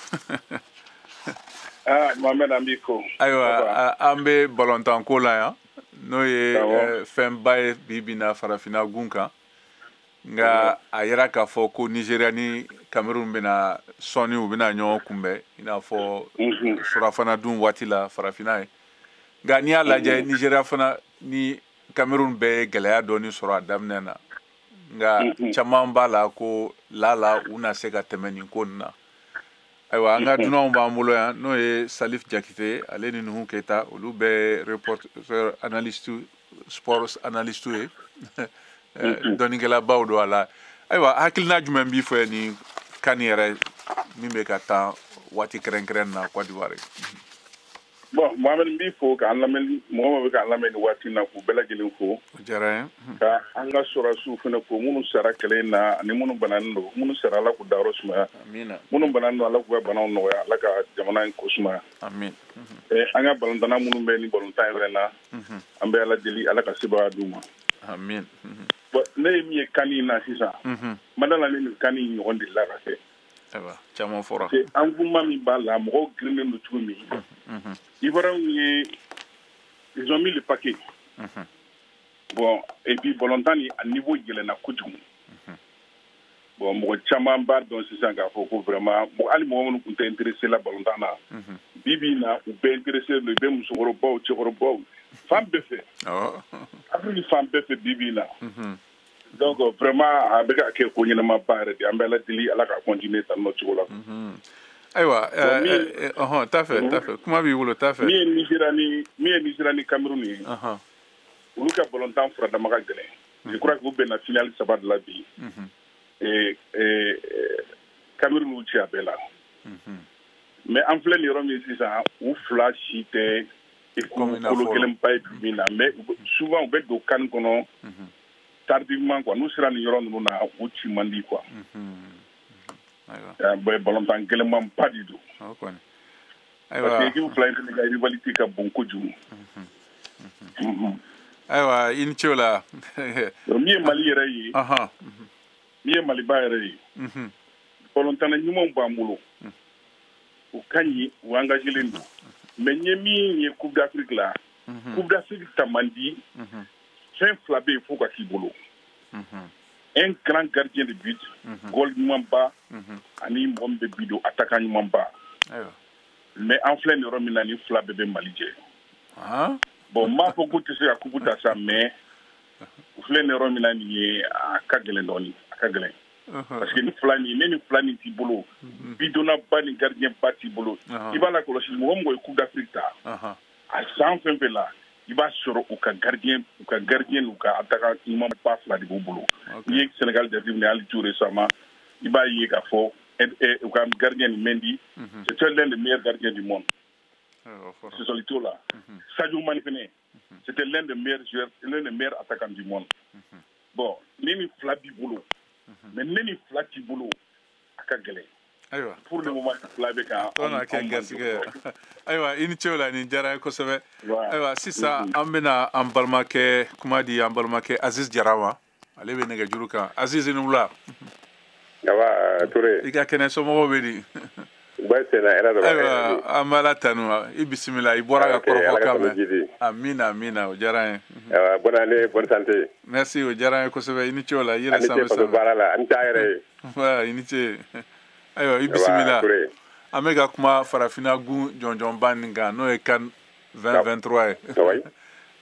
Ah, Mohamed, an b'i fo. Ayiwa, an bɛ balontanko la yan, n'o ye fɛnba ye bi bi na farafinna gun kan. Nka a yira k'a fɔ ko Nigéria ni Cameroun bɛna sɔnni, u bɛna ɲɔgɔn kunbɛn i n'a fɔ surafana dun waati la farafinna ye. Nka n'i y'a lajɛ, Nigéria fana ni Cameroun bɛɛ ye gɛlɛya dɔɔni sɔrɔ a daminɛ na. Nka caman b'a la ko lala u na se ka tɛmɛ nin ko nin na. Ayiwa, an ka dunanw b'an bolo yan, n'o ye Salif Jakite, ale ni Nuhu Keyita, olu bɛɛ reporter analyste, sport analyste ye, dɔnnikɛlabaw don a la. Ayiwa, hakilina jumɛn b'i fɛ nin CAN yɛrɛ min bɛ ka taa waati kɛrɛnkɛrɛn na Côte d'Ivoire? Bon, Mohamed, n b'i fo, k'an lamɛn, mɔgɔ min bɛ k'an lamɛn nin waati in na, k'u bɛɛ lajɛlen fo. O diyara n ye. Ka an ka sɔrɔdasiw fana fo, minnu sara kɛlɛ in na ani minnu bananen don. Minnu sara, Ala k'u dayɔrɔ sumaya. Amina. Minnu bananen don, Ala k'u ka banaw nɔgɔya, Ala ka jamana in ko sumaya. Amin. An ka balontanna minnu bɛ nin balontan in fana na, an bɛ Ala deli, Ala ka sebaaya d'u ma. Amin. Bon, ne ye min ye CAN in na sisan, ma da la ne nin CAN in ɲɔgɔn delila ka kɛ. Ayiwa, caman fɔra. Parce que engouement min b'a la, mɔgɔw girinnen don cogo min. Ivoiriens ye, ils ont mis le paquet. Bon, et puis balontan ni a niveau yɛlɛnna kojugu. Bon, mɔgɔ caman b'a dɔn sisan k'a fɔ ko vraiment, hali mɔgɔ minnu tun tɛ intéressé la balontan na, bi bi in na, u bɛɛ intéressé don, i bɛ musokɔrɔbaw, cɛkɔrɔbaw, fan bɛɛ fɛ. Afrique fan bɛɛ fɛ bi bi in na. Donc vraiment, a bɛ ka kɛ ko ɲɛnamaba yɛrɛ de, an bɛ Ala deli, Ala ka continuer tan nɔ cogo la. Ayiwa, ɔhɔn, t'a fɛ, t'a fɛ, kuma b'i bolo, t'a fɛ. Min ye Nigéria ni min ye Nigéria ni Cameroun ye, olu ka balontan furadama ka gɛlɛn. Je crois que u bɛnna finale 3 de la bi. Cameroun y'u ci a bɛɛ la. Mais an filɛ nin yɔrɔ min sisan, u fila si tɛ kolo kelenba ye bi min na, mais souvent u bɛ don CAN kɔnɔ tardivement quoi. N'u sera nin yɔrɔ ninnu na, u ci man di quoi. Balontan gɛlɛnmanba de don. Parce que équipe fila in fana ka rivalité ka bon kojugu. Ayiwa, i ni ce o la. Min ye Mali yɛrɛ ye, min ye Maliba yɛrɛ ye, balontanna ɲumanw b'an bolo, u ka ɲi, u engagélen don. Mais n ye min ye Coupe d'Afrique la, Coupe d'Afrique ta man di. Fɛn fila bɛ yen fo ka k'i bolo: un grand gardien de but, goal ɲumanba, ani mɔgɔ min bɛ bi don, attaquant ɲumanba. Mais an filɛ nin yɔrɔ min na, nin fila bɛɛ bɛ Mali jɛ. Bon, n m'a fɔ k'u tɛ se ka coupe ta sa, mais u filɛ nin yɔrɔ min na nin ye, a ka gɛlɛn dɔɔnin, a ka gɛlɛn. Parce que ni fila nin, ne ni fila nin t'i bolo, bidonna ba ni gardien ba t'i bolo, i b'a lakɔlɔsi, mɔgɔ mɔgɔ ye Coupe d'Afrique ta a san fɛn fɛn la, i b'a sɔrɔ u ka gardien n'u ka attaquant ɲuman ba fila de b'u bolo. N'i ye Sénégal jateminɛ hali tout récemment, i b'a ye k'a fɔ u ka gardien ni Mendy, c'était l'un des meilleurs gardiens du monde. Sɔsɔli t'o la. Sadio Mané fɛnɛ, c'était l'un des meilleurs joueurs, l'un des meilleurs attaquants du monde. Bon, ne ni fila b'i bolo, mais ne ni fila t'i bolo, a ka gɛlɛn. Ayiwa, pour le moment fila bɛ ka tɔ n'a kɛ garisɛgɛ ye. Ayiwa, i ni ce o la, nin diyara n ye kosɛbɛ. Ayiwa, sisan an bɛna an balimakɛ kuma di, an balimakɛ Aziz Jara ma, ale bɛ nɛgɛjuru kan. Aziz, i ni wula. Awa Toure. I ka kɛnɛ, somɔgɔw bɛ di? Baasi tɛ n na, hɛrɛ dɔrɔn. Ayiwa, an bɛ Ala tanu, i bisimila, i bɔra ka kɔrɔfɔ kan mɛn. Amina, amina, o diyara n ye. Ayiwa, bonne année, bonne santé. Merci, o diyara n ye kosɛbɛ, i ni ce o la, i yɛrɛ sanfɛ. Ani ce faso baara la, an t'a yɛrɛ ye. Voilà, i ni ce. Ayiwa, i bisimila. An bɛ ka kuma farafinna gun jɔnjɔnba nin kan, n'o ye CAN 2023 ye.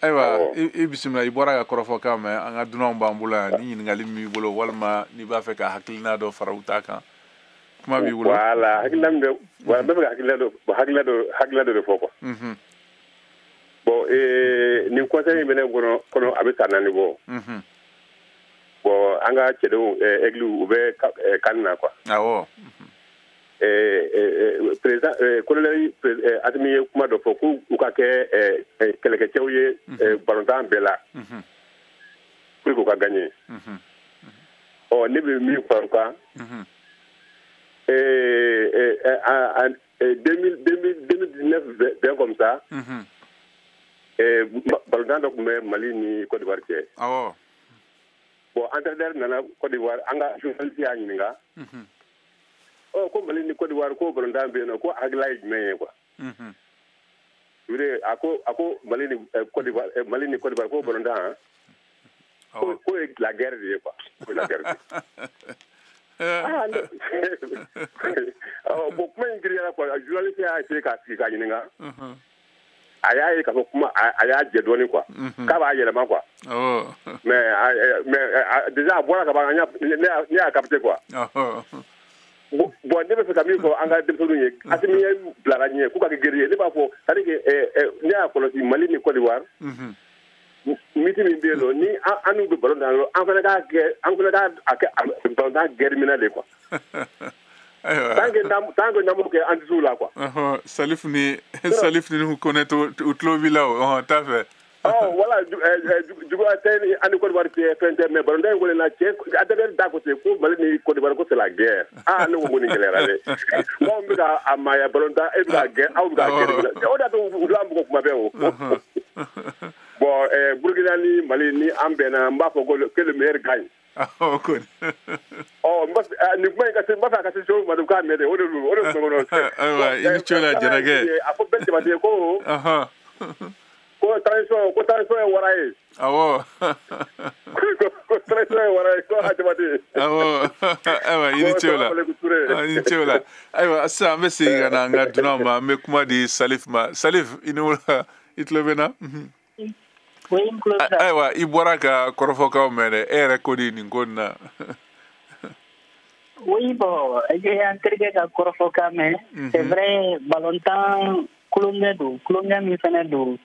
Ayiwa, i bisimila, i bɔra ka kɔrɔfɔ kan mɛn, an ka dunanw b'an bolo yan, ni ɲininkali min b'i bolo walima n'i b'a fɛ ka hakilina dɔ fara u ta kan, kuma b'i bolo. Voilà, hakilina min bɛ, voilà, n bɛ fɛ ka hakilina dɔ de fɔ quoi. Bon, nin conseil in bɛ ne kɔnɔ, a bɛ san 4 bɔ. Bon, an ka cɛdenw aigle u bɛ CAN na quoi. Awɔ. Président colonel Assimi ye kuma dɔ fɔ ko u ka kɛ kɛlɛkɛcɛw ye balontan bɛɛ la, pour que u ka gagner. Ɔ, ne bɛ min fara o kan, 2019 bien comme ça, balontan dɔ tun bɛ Mali ni Côte d'Ivoire cɛ. Awɔ. Bon, entraîneur nana Côte d'Ivoire, an ka journaliste y'a ɲininka. Ɔ, ko Mali ni Côte d'Ivoire ko balontan bɛ yen nɔ, ko hakilila ye jumɛn ye quoi. A ko Mali ni Côte d'Ivoire, Mali ni Côte d'Ivoire ko balontan, ko ye la guerre de ye quoi, ko la guerre de. Ah, bon, kuma in giriyara quoi, journaliste y'a essayé k'a sigi k'a ɲininka. A y'a ye k'a fɔ kuma, a y'a jɛ dɔɔnin quoi, k'a b'a yɛlɛma quoi. Mais déjà a bɔra ka ban, ne y'a capté quoi. Bon, ne bɛ fɛ ka min fɔ an ka denmisɛnninw ye, Assimi ye bilara ɲɛ k'u ka kɛ guerrier. Ne b'a fɔ, c'est à dire que ne y'a kɔlɔsi Mali ni Côte d'Ivoire, miti min bɛ yen nɔ, ni an n'u bɛ ballon tan, an fana k'a kɛ, an fana k'a kɛ ballon guerre minɛ de quoi. Tant que n'an m'o kɛ, an tɛ s'u la quoi. Salif ni Kone, u tulo b'i la o, t'a fɛ. Voilà, juguya tɛ ani Côte d'Ivoire cɛ, fɛn tɛ, mais balontan in kɔni na, cɛ adversaire da ko ten ko Mali ni Côte d'Ivoire ko c'est la guerre. Ah, ne ko nin gɛlɛyara dɛ. Mɔgɔ min bɛ ka a maaya balontan, e bɛ ka gɛn, aw bɛ ka gɛrɛ, o de y'a to u bɛ an bugɔ kuma bɛɛ o. Bon, Burkina ni Mali ni an bɛnna, n b'a fɔ ko que le meilleur gagne. O kɔni. Ɔ, nin kuma in ka se, n b'a fɛ a ka se cogo ma, k'a mɛn dɛ, o de don, o de tun bɛ n kɔnɔ. Ayiwa, i ni ce la, Jɛnɛkɛ. A fɔ bɛɛ Jabate ko. Ko transition, ko transition ye wara ye. Awɔ. Ko transition ye wara ye, ko a Jabate. Awɔ. Ayiwa, i ni ce o la. I ni ce o la. Ayiwa, sisan an bɛ segin ka na an ka dunan ma, an bɛ kuma di Salif ma. Salif, i ni wula, i tulo bɛ n na? Ayiwa, i bɔra ka kɔrɔfɔkaw mɛn dɛ, e yɛrɛ ko di nin ko nin na? Oui, bon, an terikɛ ka kɔrɔfɔkan mɛn. C'est vrai, balontan kulonkɛ don, kulonkɛ min fɛnɛ don,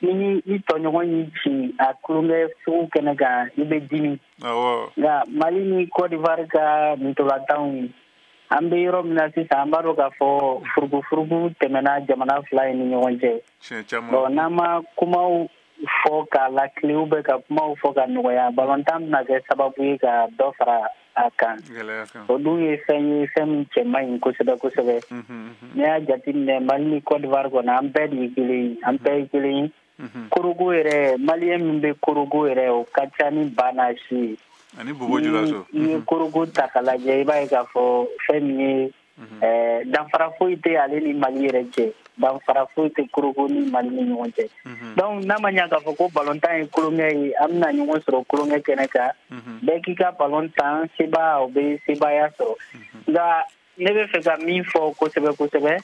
ni i tɔɲɔgɔn y'i ci a kulonkɛ sugu kɛnɛ kan, i bɛ dimi. Nka Mali ni Côte d'Ivoire ka ntolantanw, an bɛ yɔrɔ min na sisan, an b'a dɔn k'a fɔ furugufurugu tɛmɛna jamana fila in ni ɲɔgɔn cɛ. Bon, n'an ma kumaw fɔ k'a lakile ou bien ka kumaw fɔ ka nɔgɔya, balontan bɛna kɛ sababu ye ka dɔ fara a kan. O dun ye fɛn ye, fɛn min cɛ man ɲi kosɛbɛ kosɛbɛ. N'i y'a jateminɛ, Mali ni Côte d'Ivoire kɔni, an bɛɛ de ye kelen ye, an bɛɛ ye kelen ye. Korogo yɛrɛ, maliyɛn min bɛ Korogo yɛrɛ, o ka ca ni ba n'a si ye. Ani Bobo Julaso. N'i ye Korogo ta k'a lajɛ, i b'a ye k'a fɔ fɛn min ye, danfara foyi tɛ ale ni Mali yɛrɛ cɛ, danfara foyi tɛ Korogo ni Mali ni ɲɔgɔn cɛ. Donc n'a ma ɲɛ k'a fɔ ko balontan ye kulonkɛ ye, an bɛna ɲɔgɔn sɔrɔ kulonkɛ kɛnɛ kan, bɛɛ k'i ka balon tan, seba o bɛ sebaaya sɔrɔ. Nka ne bɛ fɛ ka min fɔ kosɛbɛ kosɛbɛ,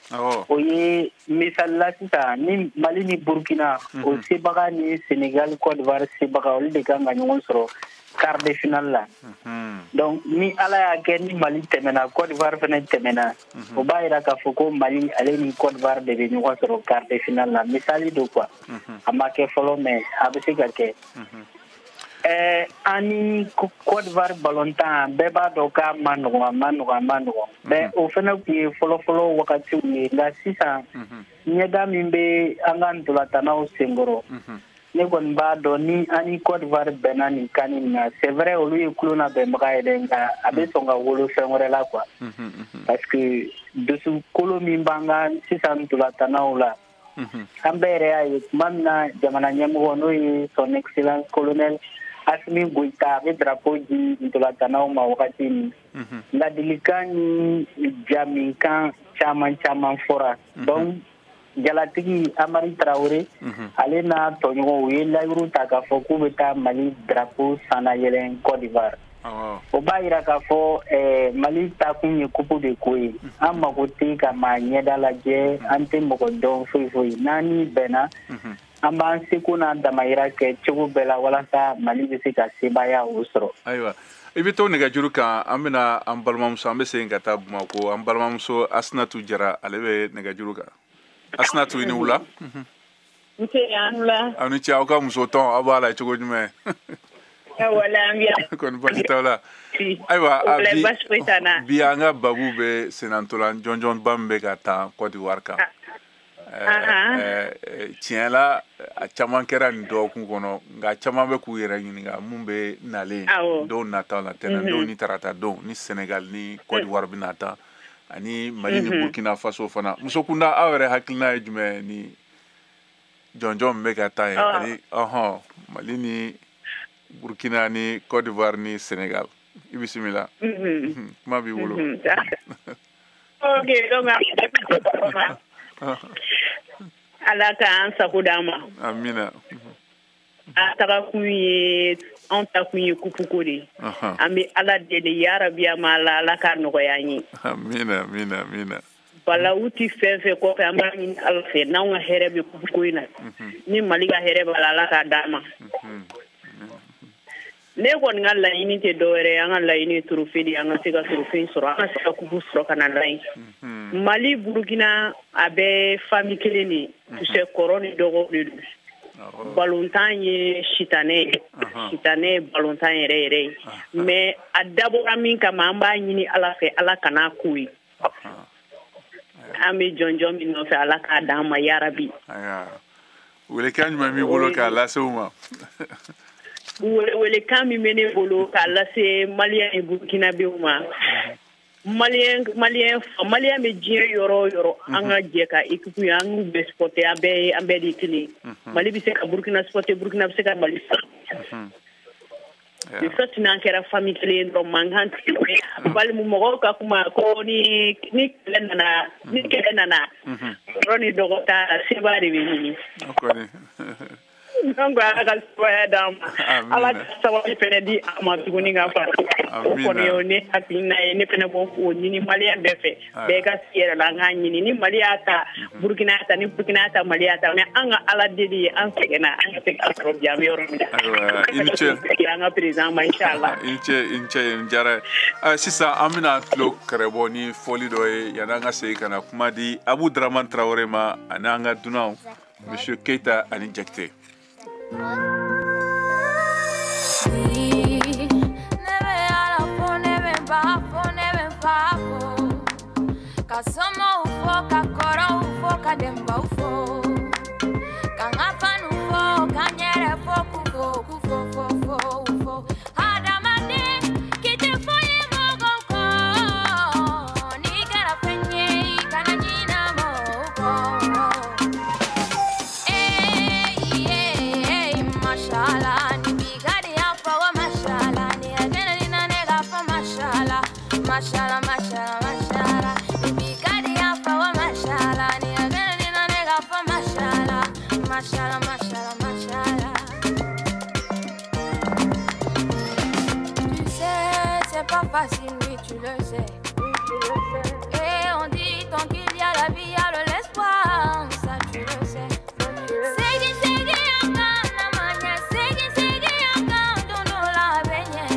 o ye misali la sisan, ni Mali ni Burkina o sebaga ni Sénégal Côte d'Ivoire sebaga, olu de kan ka ɲɔgɔn sɔrɔ quart de finale la. Donc ni Ala y'a kɛ ni Mali tɛmɛna, Côte d'Ivoire fɛnɛ tɛmɛna, o b'a yira k'a fɔ ko Mali ale ni Côte d'Ivoire de bɛ ɲɔgɔn sɔrɔ quart de finale la. Misali don quoi, a ma kɛ fɔlɔ, mais a bɛ se ka kɛ. An ni Côte d'Ivoire balontan, bɛɛ b'a dɔn k'a ma nɔgɔn, a ma nɔgɔn, a ma nɔgɔn. Mais o fɛnɛ tun ye fɔlɔfɔlɔ wagatiw ye. Nka sisan, ɲɛda min bɛ an ka ntolantannaw senkɔrɔ, ne kɔni b'a dɔn ni an ni Côte d'Ivoire bɛnna nin kan nin na, c'est vrai, olu ye kulon labɛnbaga ye dɛ, nka a bɛ sɔn ka wolo fɛn wɛrɛ la quoi. Parce que dusukolo min b'an ka sisan ntolantannaw la, an bɛɛ yɛrɛ y'a ye tuma min na jamana ɲɛmɔgɔ, n'o ye son excellence colonel Assimi Goïta, a bɛ drapeau di ntolantannaw ma wagati min, ladilikan ni jaminkan caman caman fɔra. Donc jalatigi Amari Traoré, ale n'a tɔɲɔgɔnw, u ye layiru ta k'a fɔ k'u bɛ taa Mali drapeau sannayɛlɛn Côte d'Ivoire. O b'a yira k'a fɔ Mali taakun ye coupe de ko ye. An mago tɛ ka maa ɲɛda lajɛ, an tɛ mɔgɔ dɔn foyi foyi. N'an ni bɛnna, an b'an seko n'an damayira kɛ cogo bɛɛ la walasa Mali bɛ se ka sebaaya o sɔrɔ. Ayiwa, i bɛ to nɛgɛjuru kan, an bɛna an balimamuso, an bɛ segin ka taa Bamakɔ, an balimamuso Asinatu Jara, ale bɛ nɛgɛjuru kan. Asinatu, i ni wula. Nse, an wula. Aw ni ce, aw ka muso tɔn, aw b'a la cogo jumɛn? Wala, an bɛ. Kɔni baasi t'aw la? Ayiwa, bi an ka babu bɛ sennantolan jɔnjɔnba min bɛ ka taa Côte d'Ivoire kan. Tiɲɛ la, a caman kɛra nin dɔgɔkun kɔnɔ, nka caman bɛ k'u yɛrɛ ɲininka mun bɛ nalen don nataw la, tɛnɛn don ni tarata don ni Sénégal ni Côte d'Ivoire bɛ nata, ani Mali ni Burkina Faso fana. Muso kunda, aw yɛrɛ hakilina ye jumɛn ni jɔnjɔn min bɛ ka taa yen, ani Mali ni Burkina ni Côte d'Ivoire ni Sénégal? I bisimila, kuma b'i bolo. Ok, donc Ala k'an sago d'an ma. Amina. A taga kun ye, anw ta kun ye kupu ko de ye. An bɛ Ala deli yarabi, a ma Ala k'a nɔgɔya an ye. Amina, amina, amina. Balawu ti fɛn fɛn kɔfɛ, an b'a ɲini Ala fɛ, n'anw ka hɛrɛ bɛ kupu ko in na, ni Mali ka hɛrɛ b'a la, Ala k'a d'an ma. Ne kɔni ka laɲini tɛ dɔwɛrɛ ye, an ka laɲini ye trophée de ye, an ka se ka trophée sɔrɔ, an ka se ka kupu sɔrɔ ka na n'a ye. Mali Burukina, a bɛ famille kelen de ye, tu sais, kɔrɔ ni dɔgɔw de don. Balontan ye sitanɛ ye, sitanɛ ye balontan yɛrɛ yɛrɛ ye, mais a dabɔra min kama, an b'a ɲini Ala fɛ, Ala kana k'o ye. An bɛ jɔnjɔn min nɔfɛ, Ala k'a d'an ma yarabi. Welekan jumɛn b'i bolo k'a lase u ma? Welekan min bɛ ne bolo k'a lase Malien ni Burkinabéw ma. Malien bɛ diɲɛ yɔrɔ o yɔrɔ, an ka jɛ ka équipe ye, an k'u bɛɛ supporter, an bɛɛ de ye kelen. Mali bɛ se ka Burkina supporter, Burkina bɛ se ka Mali supporter. De fait n'an kɛra famille kelen ye dɔrɔn, mankan tɛ yen. Balimu mɔgɔw ka kuma ko ni kɛlɛ nana, kɔrɔ ni dɔgɔ t'a la, seba de bɛ ɲini. Donc Ala ka sebaya d'an ma, Ala ka sabali fɛnɛ di an ma tuguni ka fara. O kɔni ye ne hakilina ye, ne fɛnɛ b'o ɲini Malien bɛɛ fɛ, bɛɛ ka s'i yɛrɛ la, an k'a ɲini. Ni Mali y'a ta, Burkina y'a ta, ni Burkina y'a ta, Mali y'a ta, mais an ka Ala deli ye, an sɛgɛnna, an ka se k'a sɔrɔ bi an bɛ yɔrɔ min na. Ayiwa, i ni ce. An ka président ma, inchallah. I ni ce, i ni ce, n diyara ye. Sisan an bɛna tulo kɛrɛbɔ ni fɔli dɔ ye yanni an ka segin ka na kuma di Abu Dramane Traoré ma ani an ka dunanw Monsieur Keita ani Jakite. Mashallah, mashallah, mashallah. Mashallah, mashallah, mashallah. Tu sais, c'est pas facile, oui, tu le sais. Oui, tu le sais. Et on dit, tant qu'il y a la vie, il y a l'espoir. Ça, tu le sais. Segui, segui, akana manya. Segui, segui, akana dono la benye.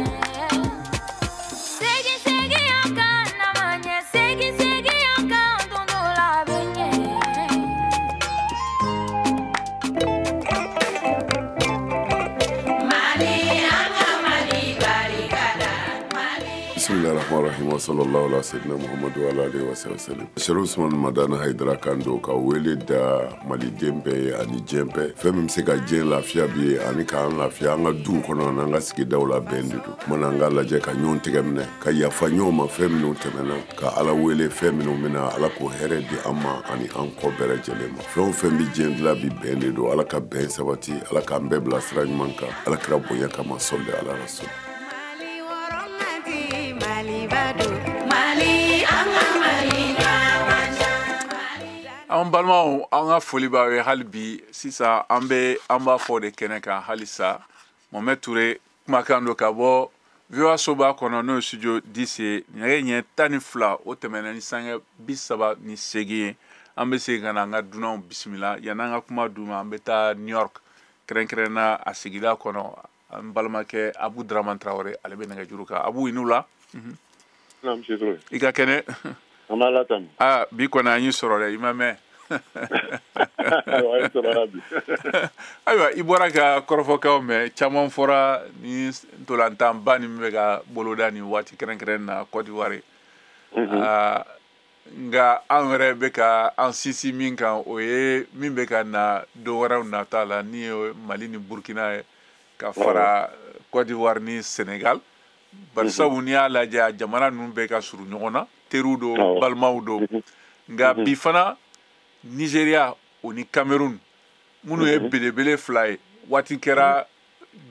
Segui, segui, akana manya. Segui, segui, akana dono la benye. Bismillahirrahmanirrahim wa sallallahu ala sayyidina Muhammad wa ala alihi wa sallam. Sherif Usman Madani Haidara kan don ka wele da maliden bɛɛ ye ani diɲɛ bɛɛ. Fɛn min bɛ se ka diɲɛ lafiya bi ye ani k'an lafiya an ka duw kɔnɔ ani an ka sigidaw la bɛn de don. Kumana an k'a lajɛ ka ɲɔgɔn tɛgɛ minɛ, ka yafa ɲɔgɔn ma fɛn minnu tɛmɛna, ka Ala wele fɛn minnu bɛna, Ala k'o hɛrɛ di an ma ani an kɔ bɛɛ lajɛlen ma. Fɛn o fɛn bɛ diɲɛ dilan bi bɛn de don. Ala ka bɛn sabati, Ala k'an bɛɛ bila sira ɲuman kan. Ala kira bonya kama, sɔli ala rasul. An balimaw, an ka foli b'aw ye hali bi. Sisan an b'a fɔ de kɛnɛ kan halisa. Mohamed Touré kumakan don ka bɔ VOA soba kɔnɔ, n'o ye studio 10 ye. Nɛgɛ ɲɛ 12 o tɛmɛna ni sange 38 ye. An bɛ segin ka na an ka dunanw bisimila. Yanni an ka kuma d'u ma, an bɛ taa New York, kɛrɛnkɛrɛnna a sigida kɔnɔ. An balimakɛ Abu Dramane Traoré, ale bɛ nɛgɛjuru kan. Abu, i n'u la. I ka kɛnɛ? An b'a la tanu. Aa, bi kɔni an y'i sɔrɔ dɛ, i ma mɛn. Ayiwa, i bɔra ka kɔrɔfɔkaw mɛn, caman fɔra ni ntolantanba ni min bɛ ka boloda nin waati kɛrɛnkɛrɛn na Côte d'Ivoire. Nka an yɛrɛ bɛ ka an sinsin min kan, o ye min bɛ ka na don wɛrɛw nata la, ni ye Mali ni Burkina ye ka fara Côte d'Ivoire ni Sénégal. Barisabu n'i y'a lajɛ, a jamana ninnu bɛɛ ka surun ɲɔgɔn na, teriw don, balimaw don. Nka bi fana Nigeria o ni Cameroun, minnu ye belebele fila ye, waati kɛra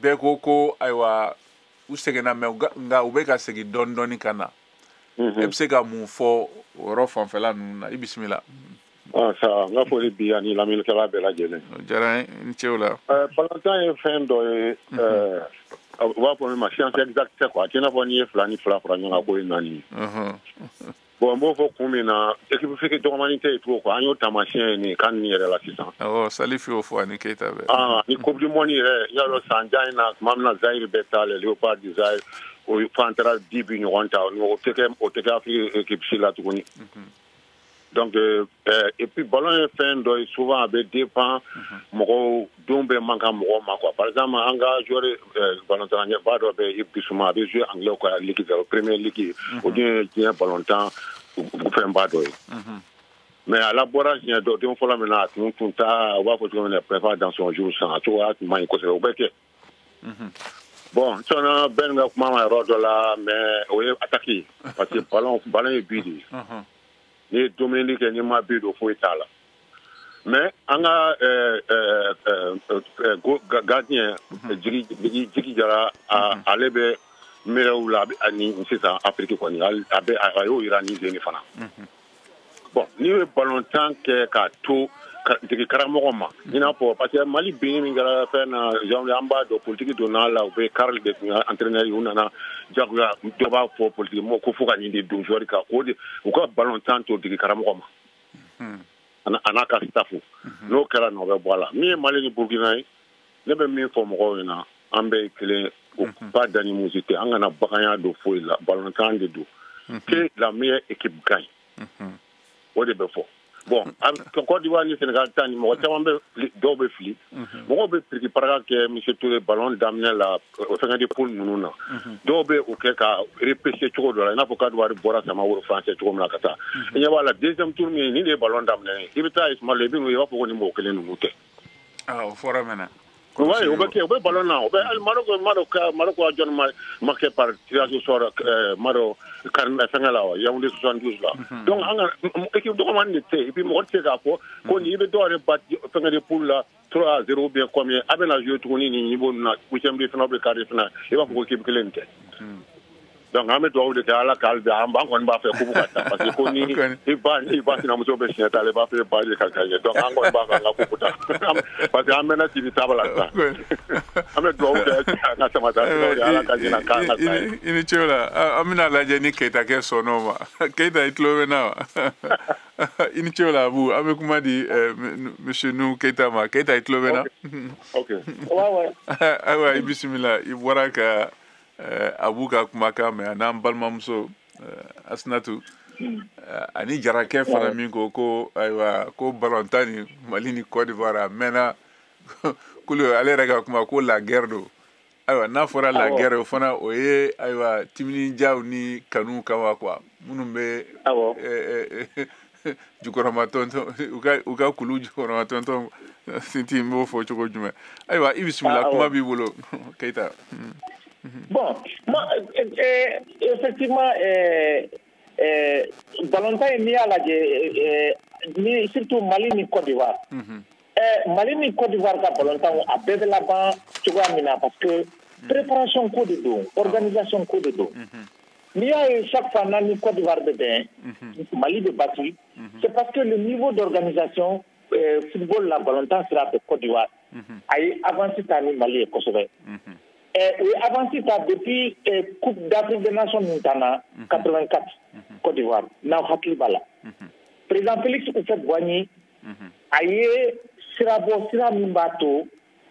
bɛɛ ko ayiwa u sɛgɛnna, mɛ nka u bɛ ka segin dɔɔni dɔɔni ka na. E bɛ se ka mun fɔ o yɔrɔ fanfɛla ninnu na? I bisimila. Sa, n ka foli bi ani lamɛnnikɛla bɛɛ lajɛlen. O diyara n ye, i ni ce o la. Balontan ye fɛn dɔ ye, u b'a fɔ min ma science exacte quoi. A t'i n'a fɔ n'i ye 2 ni 2 fara ɲɔgɔn kan k'o ye 4 ye. Bon, n b'o fɔ kun min na, équipe fɛn dɔgɔmanin tɛ yen tugun quoi. An y'o taamasiyɛn ye nin kan nin yɛrɛ la sisan. Awɔ, Salif y'o fɔ ani Keita bɛɛ. Ni Coupe du monde yɛrɛ, i y'a dɔn san jan in na, tuma min na Zaïre bɛ taa les Léopards du Zaïre, o f'an taara 10 bi ɲɔgɔn ta, o tɛ kɛ Afrique équipe si la tuguni. Donc, et puis ballon ye fɛn dɔ ye, souvent a bɛ dépend mɔgɔw don bɛ man kan mɔgɔw ma quoi. Par exemple, an ka joueur ballontan ba dɔ bɛ Yves Bissouma, a bɛ jouer anglais ka ligue la, Premier League, o dun ye diɲɛ ballontan fɛnba dɔ ye. Mais a labɔra siɲɛ dɔ den fɔlɔ min na, a tun t'a, u b'a fɔ cogo min na, prépa dans son jour sans, a cogoya tun man ɲi kosɛbɛ, o bɛ kɛ. Bon, n sɔnna bɛɛ ka kuma ma yɔrɔ dɔ la, mais o ye attaque ye, parce que ballon ye but de ye. N'i ye dumuni kɛ, n'i ma but don, foyi t'a la. Mais an ka gardien Jigi Jara, ale bɛ meilleur la ani sisan Afrique kɔni, a bɛ a y'o yira ni den fana. Bon, n'i ye ballon tan kɛ k'a to dege karamɔgɔ ma, i n'a fɔ parce que Mali binni min kɛra fɛn na janvier, an b'a dɔn politique donna la, u bɛ Karl de tun entraîneur ye, u nana jagoya, dɔ b'a fɔ politique mɔgɔ ko fo ka nin de don joueur kan, o de u ka ballon tan to dege karamɔgɔ ma a n'a ka staff. N'o kɛra, nɔ bɛ bɔ a la. Min ye Mali ni Burukina ye, ne bɛ min fɔ mɔgɔw ɲɛna, an bɛɛ ye kelen, o pas d'animosité, an kana baganya don foyi la, ballon tan de don, que la meilleure équipe gagne, o de bɛ fɔ. Bon, Côte d'Ivoire ni Sénégal ta ni, mɔgɔ caman bɛ fili, dɔw bɛ fili, mɔgɔw bɛ piriki paraka kɛ monsieur Touré ballon daminɛ la, fɛngɛ de poule ninnu na, dɔw bɛ o kɛ ka repêcher cogo dɔ la, i n'a fɔ Côte d'Ivoire bɔra sama woro français cogo min na ka taa. I ɲɛ b'a la, deuxième tour min, nin de ye ballon daminɛ ye, i bɛ taa Ismaël, i bɛ n'o ye, i b'a fɔ ko nin mɔgɔ kelen ninnu tɛ. Ah, o fɔra mɛnɛ. Ouais, o bɛ kɛ, o bɛ ballon na, o bɛ hali Maroc ka jɔn ma marqué par tirage au sort, Maroc fɛngɛ la wa, Yaoundé 72 la. Donc an ka équipe dɔgɔmani de tɛ yen, et puis mɔgɔ tɛ se k'a fɔ ko nin i bɛ dɔw yɛrɛ bat fɛngɛ de poule la 3-0 ou bien combien, a bɛna jouer tuguni nin niveau ninnu na, huitième de finale ou bien quart de finale, i b'a fɔ ko équipe kelen nin tɛ. Donc an bɛ dugawu de kɛ Ala ka hali bi an kɔni b'a fɛ coupe ka ta, parce que ko ni i ba sinamuso bɛ siɲɛ ta la, i b'a fɛ ba de ka gagner. Donc an kɔni b'a fɛ an ka coupe ta, parce que an mɛnna TV table la sisan, an bɛ dugawu kɛ an ka sama ta Ala ka ɲina k'an ka taa ye. I ni ce o la, an bɛna lajɛ ni Keyita kɛ sɔnn'o ma. Keyita, i tulo bɛ na wa? I ni ce o la Abu, an bɛ kuma di monsieur Nuhu Keyita ma. Keyita, i tulo bɛ na? Ok. Ouais. Ayiwa, i bisimila, i bɔra ka Abu ka kumakan mɛn, a n'an balimamuso Asinatu ani Jarakɛ fana min ko ayiwa, ko balontan ni Mali ni Côte d'Ivoire a mɛnna, k'olu ale yɛrɛ ka kuma ko la guerre don. Ayiwa, n'a fɔra la guerre, o fana o ye ayiwa timinandiyaw ni kanu kama quoi, minnu bɛ jukɔrɔma tɔntɔn, u ka kulu jukɔrɔma tɔntɔn sinti, n b'o fɔ cogo jumɛn? Ayiwa, i bisimila, kuma b'i bolo Keyita. Bon, moi, effectivement, ballontan in, n'i y'a lajɛ, ni surtout Mali ni Côte d'Ivoire. Mali ni Côte d'Ivoire ka ballontan, a bɛɛ bɛ laban cogoya min na, parce que préparation ko de don, organisation ko de don. N'i y'a ye chaque fois n'an ni Côte d'Ivoire bɛ bɛn, Mali bɛ battu, c'est parce que le niveau d'organisation football la, ballontan sira fɛ, Côte d'Ivoire a ye avance ta ni Mali ye kosɛbɛ. U ye avance ta depuis Coupe d'Afrique des Nations min ta 84 Côte d'Ivoire, n'aw hakili b'a la. Président Félix Houphouët-Boigny a ye sira bɔ, sira min b'a to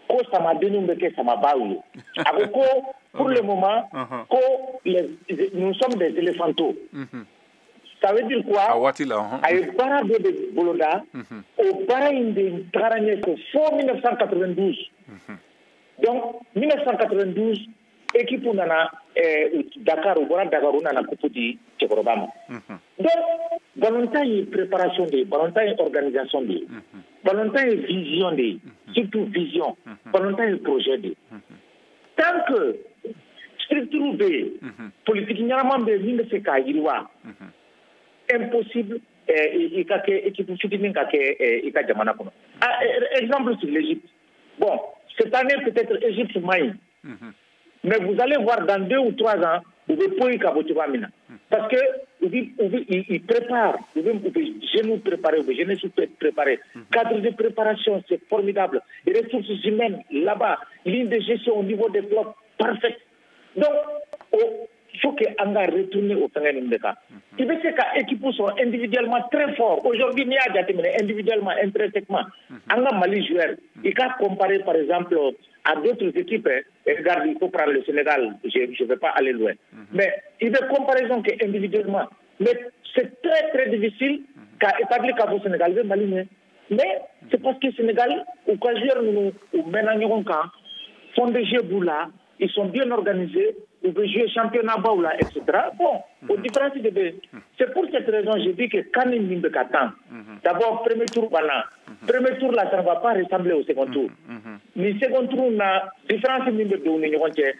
ko samadenninw bɛ kɛ samabaw ye. A ko pour le moment ko nous sommes des éléphantos. Ça veut dire quoi? A waati la. A ye baara dɔ de boloda. O baara in de tagara ɲɛfɛ fo 1992. Donc 1992, équipe nana Dakar, u bɔra Dakar, u nana coupe di cɛkɔrɔba ma. Donc ballontan ye préparation de ye, ballontan ye organisation de ye, ballontan ye vision de ye, surtout vision, ballontan ye projet de ye. Tant que structure bɛ yen, politique ɲɛnama bɛ yen min bɛ se k'a yiriwa, impossible i ka kɛ équipe fitinin ka kɛ i ka jamana kɔnɔ. Ah, exemple sur l'Égypte. Bon, cette année, peut-être Égypte man ɲi, mais vous allez voir dans 2 ou 3 ans, u bɛ poyi ka bɔ cogoya min na, parce que u bɛ ils préparent, u bɛ jeunes préparer, u bɛ jeunesse préparer. Cadre de préparation, c'est formidable, ressources humaines là-bas, ligne de gestion au niveau des clubs parfaite. Donc o il faut que an ka retourner au fɛngɛ ninnu de kan. I bɛ se ka équipe sɔrɔ individuellement très fort aujourd'hui, n'i y'a jateminɛ individuellement, intrinsèquement, an ka Mali joueur, i ka comparer par exemple à d'autres équipes, hein. Regarde, il faut prendre le Sénégal, je vais pas aller loin, mais i bɛ comparaison kɛ individuellement, mais c'est très très difficile k'a établir k'a fɔ Sénégal bɛ Mali ɲɛ. Mais c'est parce que Sénégal, u ka joueur ninnu, u mɛnna ɲɔgɔn kan, fond de jeu b'u la, ils sont bien organisés. u bɛ jouer championnat baw la, etc. Bon, o différence de bɛ. C'est pour cette raison je dis que CAN min bɛ ka tan, d'abord premier tour banna. Premier tour là, ça ne va pas ressembler au second tour. Ni second tour na, différence min bɛ don u ni ɲɔgɔn cɛ,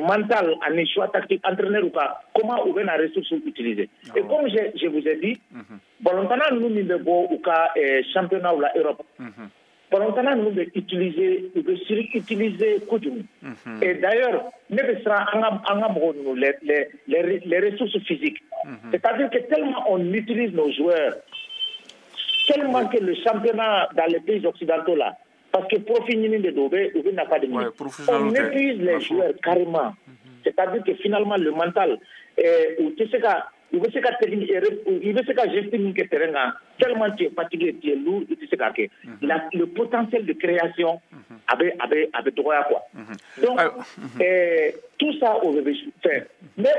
mental ani choix tactique entraîneur u ka comment u bɛ na ressources utiliser. Et comme je vous ai dit, ballontanna ninnu min bɛ bɔ u ka championnat la Europe, ballontanna ninnu bɛ utiliser, u bɛ surutiliser kojugu. Et d'ailleurs, ne bɛ siran an ka mɔgɔw ninnu, les ressources physiques. C'est-à-dire que tellement on utilise nos joueurs, tellement que le championnat dans les pays occidentaux là, parce que profit ɲini de don, u bɛ nafa de ɲini. On épuise les joueurs carrément. C'est-à-dire que finalement le mental, u tɛ se ka, u bɛ se ka technique, i bɛ se ka geste min kɛ terrain kan, tellement tu es fatigué, tu es lourd, i tɛ se k'a kɛ. Le potentiel de création a bɛ dɔgɔya quoi. Donc tout ça o bɛ fɛn. Mais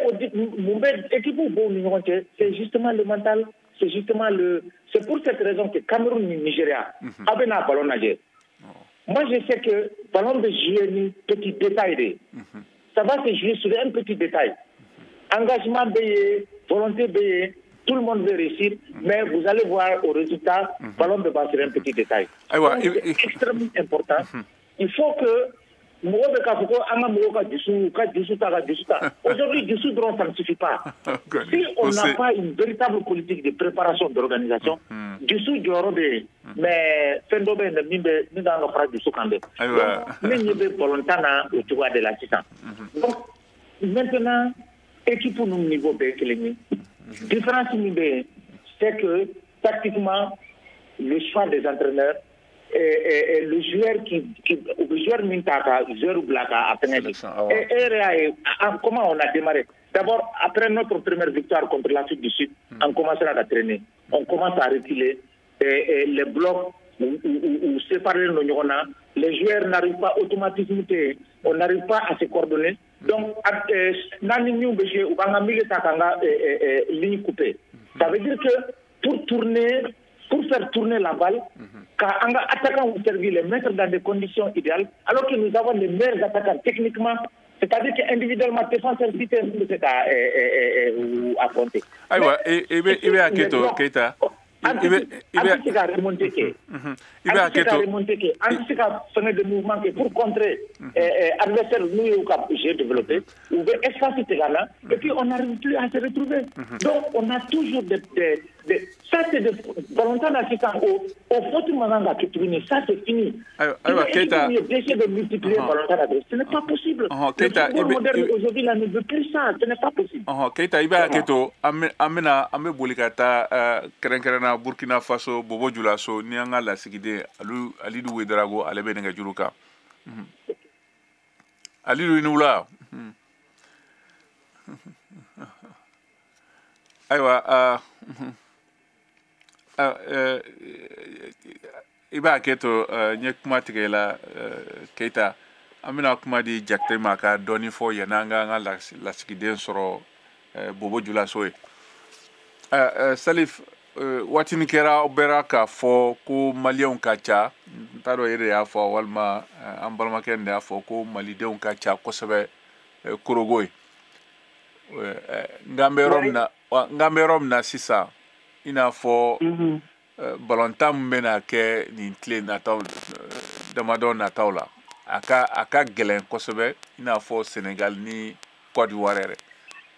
mun bɛ équipe b'u ni ɲɔgɔn cɛ, c'est justement le mental, c'est justement le, c'est pour cette raison que Cameroun ni Nigeria, a bɛ n'a ballon lajɛ. Moi je sais que ballon bɛ jouer ni petit détail de. Ça va se jouer sur un petit détail. Engagement bɛ yen, volonté bɛ yen, tout le monde veut réussir, mais vous allez voir au résultat, ballon bɛ ban sur un petit détail. Donc c'est extrêmement important. Il faut que mɔgɔ bɛ k'a fɔ ko an ka mɔgɔw ka dusu, ka dusu ta, ka dusu ta. Aujourd'hui, dusu dɔrɔn, ça ne suffit pas. Si on n'a pas une véritable politique de préparation, d'organisation, dusu jɔyɔrɔ bɛ yen, mais fɛn dɔ bɛ yen min bɛ min kan ka fara dusu kan dɛ. Donc ne ɲɛ bɛ balontan na o cogoya de la sisan. Donc maintenant, équipe ninnu niveau bɛɛ ye kelen ye. Différence min bɛ yen, c'est que tactiquement, le choix des entraîneurs, et le joueur qui le joueur min ta ka joueur bila ka a fɛngɛ de. Et yɛrɛ y'a ye comment on a démarré. D'abord, après notre première victoire contre l'Afrique du Sud, on commencera à traîner. On commence à reculer. Et les blocs ou séparer nos ɲɔgɔn na, les joueurs n'arrivent pas automatisme, on n'arrive pas à se coordonner. Donc, n'an ni min bɛ jouer, u b'an ka milieu ta k'an ka ligne couper. Ça veut dire que pour tourner, pour faire tourner la balle, car un attaquant ou servir, les mettre dans des conditions idéales, alors que nous avons les meilleurs attaquants techniquement, c'est-à-dire qu'individuellement, défenseur, si c'est à affronter. Ayiwa, i bɛ hakɛ to Keita. An tɛ se ka remonter kɛ. I bɛ hakɛ to. An tɛ se ka remonter kɛ. An tɛ se ka fɛngɛ de mouvement kɛ pour contrer adversaire n'u y'u ka jeu développer, u bɛ espace tigɛ an na, et puis on n'arrive plus à se retrouver. Donc on a toujours des ça c'est des ballontan na sisan o faute man kan ka kɛ tuguni, ça c'est fini. Ayiwa Keita. Il essaie de multiplier ballontan na, ce n'est pas possible. Keita, le football moderne aujourd'hui là ne veut plus ça, ce n'est pas possible. Keita, i bɛ hakɛ to, an bɛna an bɛ boli ka taa kɛrɛnkɛrɛnna Burkina Faso Bobo Julaso ni an ka lasigiden Alidu Ouedraogo, ale bɛ nɛgɛjuru kan. Alidu, i ni wula. Ayiwa, i b'a hakɛ to, n ye kuma tigɛ i la Keita. An bɛna kuma di Jakite ma ka dɔɔni fɔ yanni an ka lasigiden sɔrɔ Bobo Julaso ye. Salif, waati min kɛra aw bɛra k'a fɔ ko maliyɛnw ka ca, n t'a dɔn e de y'a fɔ walima an balimakɛ de y'a fɔ ko malidenw ka ca kosɛbɛ Korogo ye. Nka an bɛ yɔrɔ min na sisan, i n'a fɔ balontan min bɛna kɛ nin tile nataw damadɔ nataw la, a ka gɛlɛn kosɛbɛ, i n'a fɔ Senegal ni Côte d'Ivoire yɛrɛ.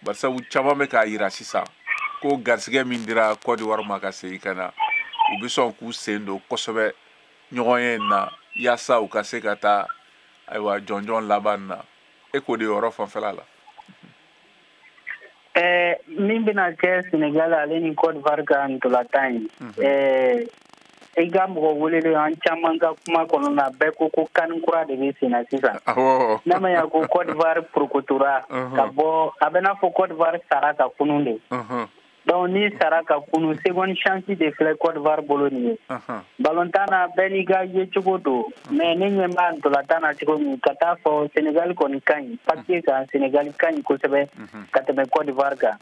Barisabu caman bɛ k'a yira sisan ko garisɛgɛ min dira Côte d'Ivoire ma ka segin ka na, u bɛ sɔn k'u sen don kosɛbɛ ɲɔgɔn ye na yaasa u ka se ka taa ayiwa jɔnjɔn laban na. E k'o de yɔrɔ fanfɛla la. Min bɛna kɛ Senegal ale ni Côte d'Ivoire ka ntolantan ye, i ka mɔgɔ welelen an caman ka kuma kɔnɔ na, bɛɛ ko ko CAN kura de bɛ sen na sisan. N'a ma ɲa ko Côte d'Ivoire porokotora ka bɔ, a bɛ n'a fɔ Côte d'Ivoire sara ka kunun de. Donc ni sara ka kunun, seconde chance de filɛ Côte d'Ivoire bolo nin ye. Balontan na bɛɛ n'i ka yecogo don, mais ne ɲɛ b'a ntolantan na cogo min, ka taa fɔ Senegal kɔni ka ɲi papier kan, Senegal ka ɲi kosɛbɛ ka tɛmɛ Côte d'Ivoire kan.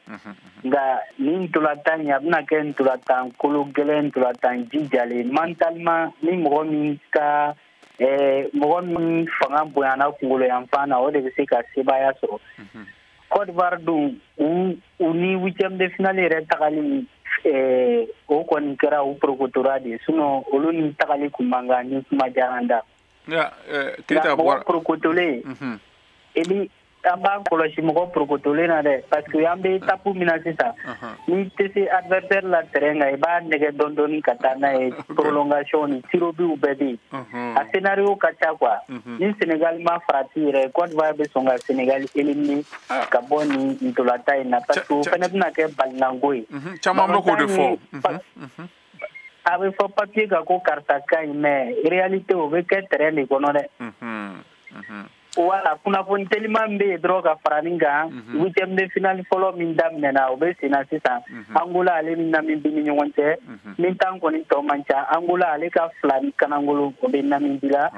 Nka nin ntolantan in, a bɛna kɛ ntolantan kolo gɛlɛn, ntolantan jijalen mentalement, ni mɔgɔ min ka Mɔgɔ min fanga bonyana kunkolo yanfan na, o de bɛ se ka sebaaya sɔrɔ. Côte d'Ivoire dun, u ni huitième de finale yɛrɛ tagali, o kɔni kɛra u porokotora de ye, sinon olu ni tagali kun man kan ni kuma diyara n da. Keyita. Mɔgɔ porokotolen, eli an b'an kɔlɔsi mɔgɔ porokotolen na dɛ, parce que an bɛ étape min na sisan, n'i tɛ se adversaire la terrain kan, i b'a nɛgɛ dɔɔni dɔɔni ka taa n'a ye prolongation ni tir au but bɛɛ bɛ yen. A scénario ka ca quoi. Ni Sénégal ma farati yɛrɛ, Côte d'Ivoire bɛ sɔn ka Sénégal éliminer ka bɔ nin ntolatan in na, parce que o fana bɛna kɛ balinanko ye. Caman bɛ k'o de fɔ. A bɛ fɔ papier kan ko karisa ka ɲi, mais réalité, o bɛ kɛ terrain de kɔnɔ dɛ. Wala kunnafoni teliman min bɛ yen dɔrɔn ka fara nin kan, huitième de finale fɔlɔ min daminɛna, o bɛ sen na sisan, Angola ale ni Namibie ni ɲɔgɔn cɛ. Min tan kɔni tɔ man ca, Angola ale ka 2 ni kanangolo, o bɛ Namibie la.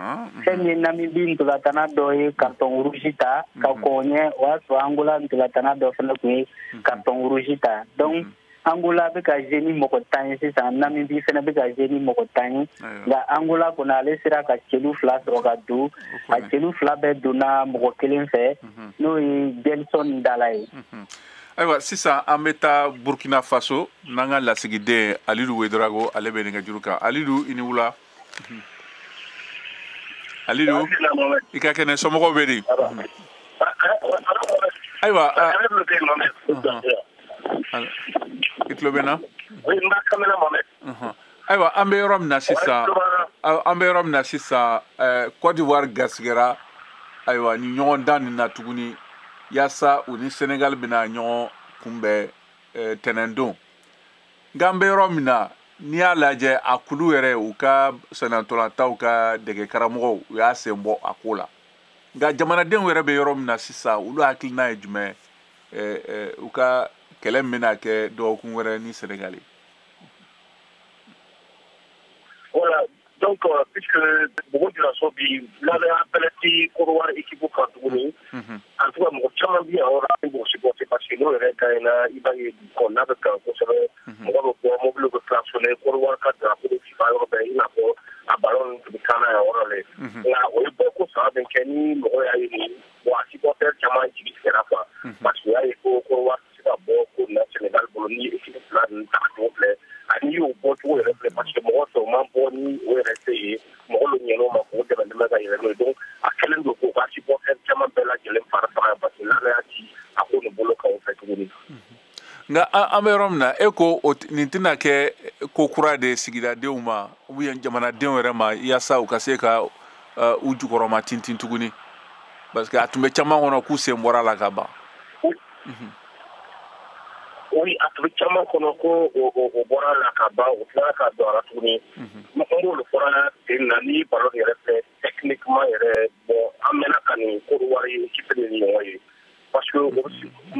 Fɛn min ye Namibie ntolatana dɔ ye carton rouge ta ka kɔn ɲɛ, o y'a sɔrɔ Angola ntolatana dɔ fana tun ye carton rouge ta. Donc Angola bɛ ka jouer ni mɔgɔ 10 ye sisan, Namibie fana bɛ ka jouer ni mɔgɔ 10 ye. Nka Angola kɔni, ale sera ka celu 2 sɔrɔ ka don. A celu 2 bɛɛ donna mɔgɔ kelen fɛ, n'o ye Gelson Dala ye. Ayiwa, sisan an bɛ taa Burkina Faso n'an ka lasigiden Alidu Wedrago, ale bɛ nɛgɛjuru kan. Alidu, i ni wula. Alidu, i ka kɛnɛ? Somɔgɔw bɛ di? Ayiwa, i tulo bɛ n na? Ayiwa, an bɛ yɔrɔ min na sisan, an bɛ yɔrɔ min na sisan, Côte d'Ivoire gasigɛra, ayiwa, ni ɲɔgɔn dan nin na tuguni, yaasa u ni Sénégal bɛna ɲɔgɔn kunbɛn tɛnɛndon. Nka an bɛ yɔrɔ min na, n'i y'a lajɛ, a kulu yɛrɛ, u ka sennantolatanw ka dege karamɔgɔw, u y'a sen bɔ a ko la. Nka jamanadenw yɛrɛ bɛ yɔrɔ min na sisan, olu hakilina ye jumɛn u ka kɛlɛ min bɛna kɛ dɔgɔkun wɛrɛ ni Sénégal ye? Voilà, donc puisque Bobo Dioulasso bi ladaya bɛlɛ ti Côte d'Ivoire équipe kan tuguni. En tout cas, mɔgɔ caman bi yan yɔrɔ la b'o supporter, parce que n'o yɛrɛ gagnera, i b'a ye dugu kɔnɔna bɛ kan kosɛbɛ, mɔgɔ bɛ bɔ, mobili bɛ klaxonner, Côte d'Ivoire ka drapeau bɛ fifa yɔrɔ bɛɛ, i n'a fɔ a ballon tun bɛ kan na yan yɔrɔ la. Nka o ye bɔ ko saba min kɛ, ni mɔgɔ y'a ye nin, bon, a supporter caman jigi tigɛra quoi, parce que u y'a ye ko Côte d'Ivoire tɛ se ka bɔ ko nin na Sénégal bolo. Ni équipe fila ninnu tagacogo filɛ, ani y'o bɔcogo yɛrɛ filɛ, parce que mɔgɔ tɔw man bɔ ni o yɛrɛ tɛ yen, mɔgɔ dɔ ɲɛn'o ma k'o dɛmɛ dɛmɛ ka yɛlɛ n'o ye. Donc a kɛlen don k'o ka supporter caman bɛɛ lajɛlen fara faga, parce que n'Ala y'a ci a ko nin bolo kan o fɛ tuguni. Nka an bɛ yɔrɔ min na, e ko nin tɛna kɛ ko kura de ye sigidadenw ma ou bien jamanadenw yɛrɛ ma, yaasa u ka se ka u jukɔrɔma tintin tuguni, parce que a tun bɛ caman kɔnɔ k'u sen bɔra la ka ban. Oui, a tun bɛ caman kɔnɔ ko o bɔra la ka ban, o tilala ka don a la tuguni. N b'olu fɔra ten na, ni ballon yɛrɛ filɛ techniquement yɛrɛ, bon, an mɛnna ka nin Côte d'Ivoire équipe ni ɲɔgɔn ye, parce que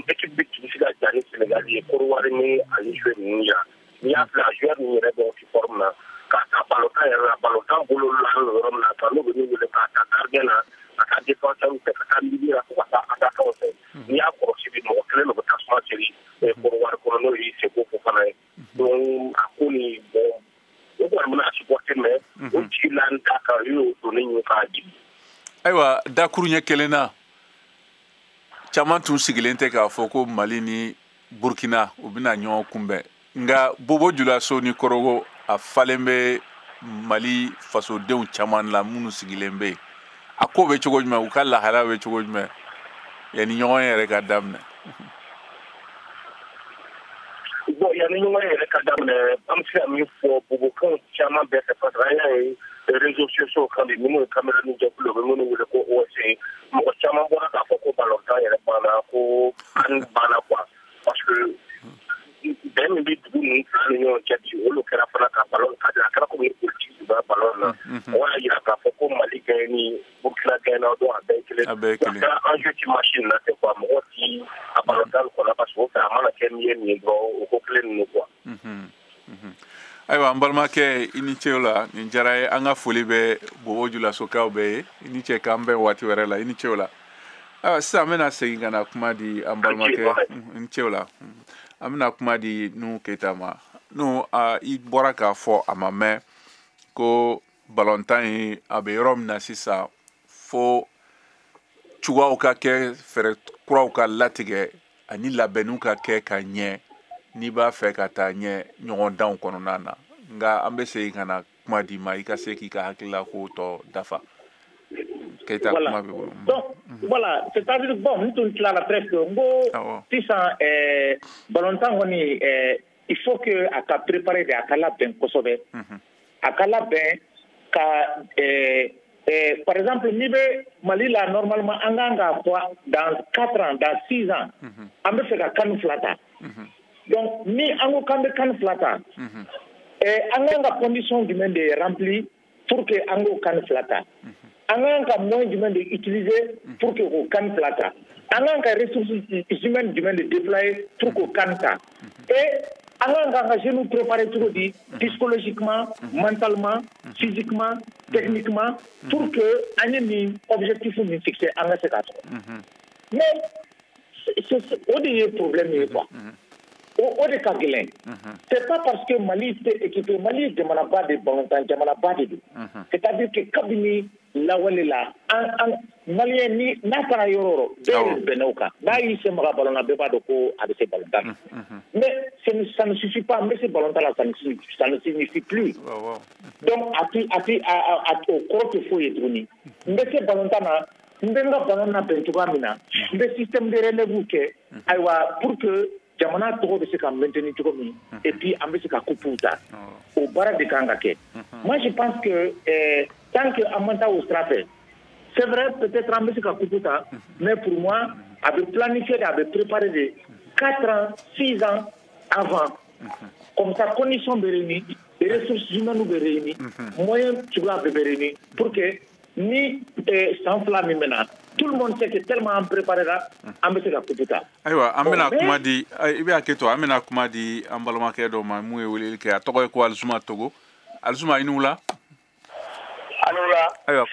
équipe bɛ jigi se ka ja ni Sénégal ye, Côte d'Ivoire ni ani joueur ninnu ya. N'i y'a filɛ, a joueur ninnu yɛrɛ dɔw tɛ forme na, k'a ta ballon yɛrɛ la, ballon bolo la yɔrɔ min na, ka n'o bɛ min wele, k'a ta gardien na, ka taa défenseur fɛ, ka taa milieu la, fo ka taa attaquant fɛ. N'i y'a kɔlɔsi bi, mɔgɔ kelen de bɛ tasuma seri Côte d'Ivoire kɔnɔ, n'o ye Seko Fofana ye. Donc a ko nin, bon, o kɔni bɛna supporter, mais o jigi la n ta kan, i y'o donni ɲini k'a jigin. Ayiwa, dakuru ɲɛ kelen na, caman tun sigilen tɛ k'a fɔ ko Mali ni Burkina u bɛna ɲɔgɔn kunbɛn. Nka Bobo Dioulasso ni Korogo, a falen bɛ Mali fasodenw caman la minnu sigilen bɛ yen. A ko bɛ cogo jumɛn? U ka lahalaya bɛ cogo jumɛn yanni ɲɔgɔn yɛrɛ ka daminɛ? Bon, yanni ɲɔgɔn yɛrɛ ka daminɛ, an bɛ se ka min fɔ bobokanw caman bɛɛ fɛ, parce que an y'a ye réseaux sociaux kan bi, minnu ye cameroun jɛkulu, u bɛ minnu wele ko OSCE, mɔgɔ caman bɔra k'a fɔ ko balontan yɛrɛ banna, ko an banna quoi, parce que bɛn min bɛ dugu ninnu fila ni ɲɔgɔn cɛ bi, olu kɛra fana ka balon ka a kɛra komi politique tun bɛ balon na. O y'a jira k'a fɔ ko Mali gagné ni Burkina gagné, o don a bɛɛ ye kelen. A bɛɛ ye kelen. A kɛra enjeu ti match in na ten quoi, mɔgɔ ti a balontan kɔnɔ, parce que o fɛ a mana kɛ min ye nin ye dɔrɔn, o ko kelen ninnu quoi. Ayiwa, n balimakɛ, i ni ce o la, nin diyara ye. An ka foli bɛ Bobo Dioulasokaw bɛɛ ye. I ni ce, k'an bɛn waati wɛrɛ la. I ni ce o la. Ayiwa, sisan an bɛna segin ka na kuma di an balimakɛ. I ni ce o la. An bɛna kuma di Nuhu Keyita ma. Nuhu, i bɔra k'a fɔ a ma mɛn ko balontan in a bɛ yɔrɔ min na sisan, fo cogoyaw ka kɛ, fɛɛrɛ kuraw ka latigɛ ani labɛnniw ka kɛ ka ɲɛ n'i b'a fɛ ka taa ɲɛ ɲɔgɔndanw kɔnɔna na. Nka an bɛ segin ka na kuma d'i ma, i ka se k'i ka hakilila ko tɔ dafa. Keita, kuma b'i bolo. Donc voilà, c'est-à-dire, bon, n tun tilala presque. N ko sisan balontan kɔni, il faut que a ka préparer de, a ka labɛn kosɛbɛ, a ka labɛn ka par exemple, n'i bɛ Mali la, normalement an kan k'a fɔ dans 4 ans, dans 6 ans, an bɛ fɛ ka CAN 2 ta. Donc ni an ko k'an bɛ CAN 2 ta, an kan ka condition jumɛn de remplir pour que an k'o CAN 2 ta? An kan ka moyen jumɛn de utiliser pour que k'o CAN 2 ta? An kan ka ressources humaines jumɛn de déployer pour k'o CAN ta? Et an kan k'an ka jeunes préparer cogo di, psychologiquement, mentalement, physiquement, techniquement, pour que an ye nin objectif min fixé, an ka se k'a sɔrɔ? Mais o de ye problème ye quoi. O de ka gɛlɛn. C'est pas parce que Mali tɛ équipé. Mali ye jamanaba de, balontan jamanaba de don. C'est-à-dire que kabini lawale la, an malien ni n'a taara yɔrɔ o yɔrɔ, bɛɛ de bɛnna o kan. N'a y'i sen maga ballon na, bɛɛ b'a dɔn ko a bɛ se balontan na. Mais ça ne suffit pas. N bɛ se balontan la, ça ne signifie plus. Donc a ti a ti a a o kɔrɔ tɛ foyi ye tuguni. N bɛ se balontan na, n bɛ n ka ballon labɛn cogoya min na, n bɛ système de relève kɛ, ayiwa, pour que jamana tɔgɔ bɛ se ka maintenir cogo min, et puis an bɛ se ka coupe ta. O baara de kan ka kɛ. Moi, je pense que tant que an ma taa o sira fɛ, c'est vrai, peut-être an bɛ se ka coupe ta, mais pour moi, a bɛ planifier de, a bɛ préparer de 4 ans, 6 ans avant. Comme ça, conditions bɛ réunir, ressources humaines bɛ réunir, moyens cogoya bɛɛ bɛ réunir pour que ni san 2 min bɛ na, tout le monde sait que tellement an préparé la, an bɛ se ka coupe ta. Ayiwa, an bɛna kuma di, i bɛ hakɛ to, an bɛna kuma di an balimakɛ dɔ ma mun ye weleli kɛ. A tɔgɔ ye ko Alizuma Togo. Alizuma, i ni wula. A ni wula. Ayiwa.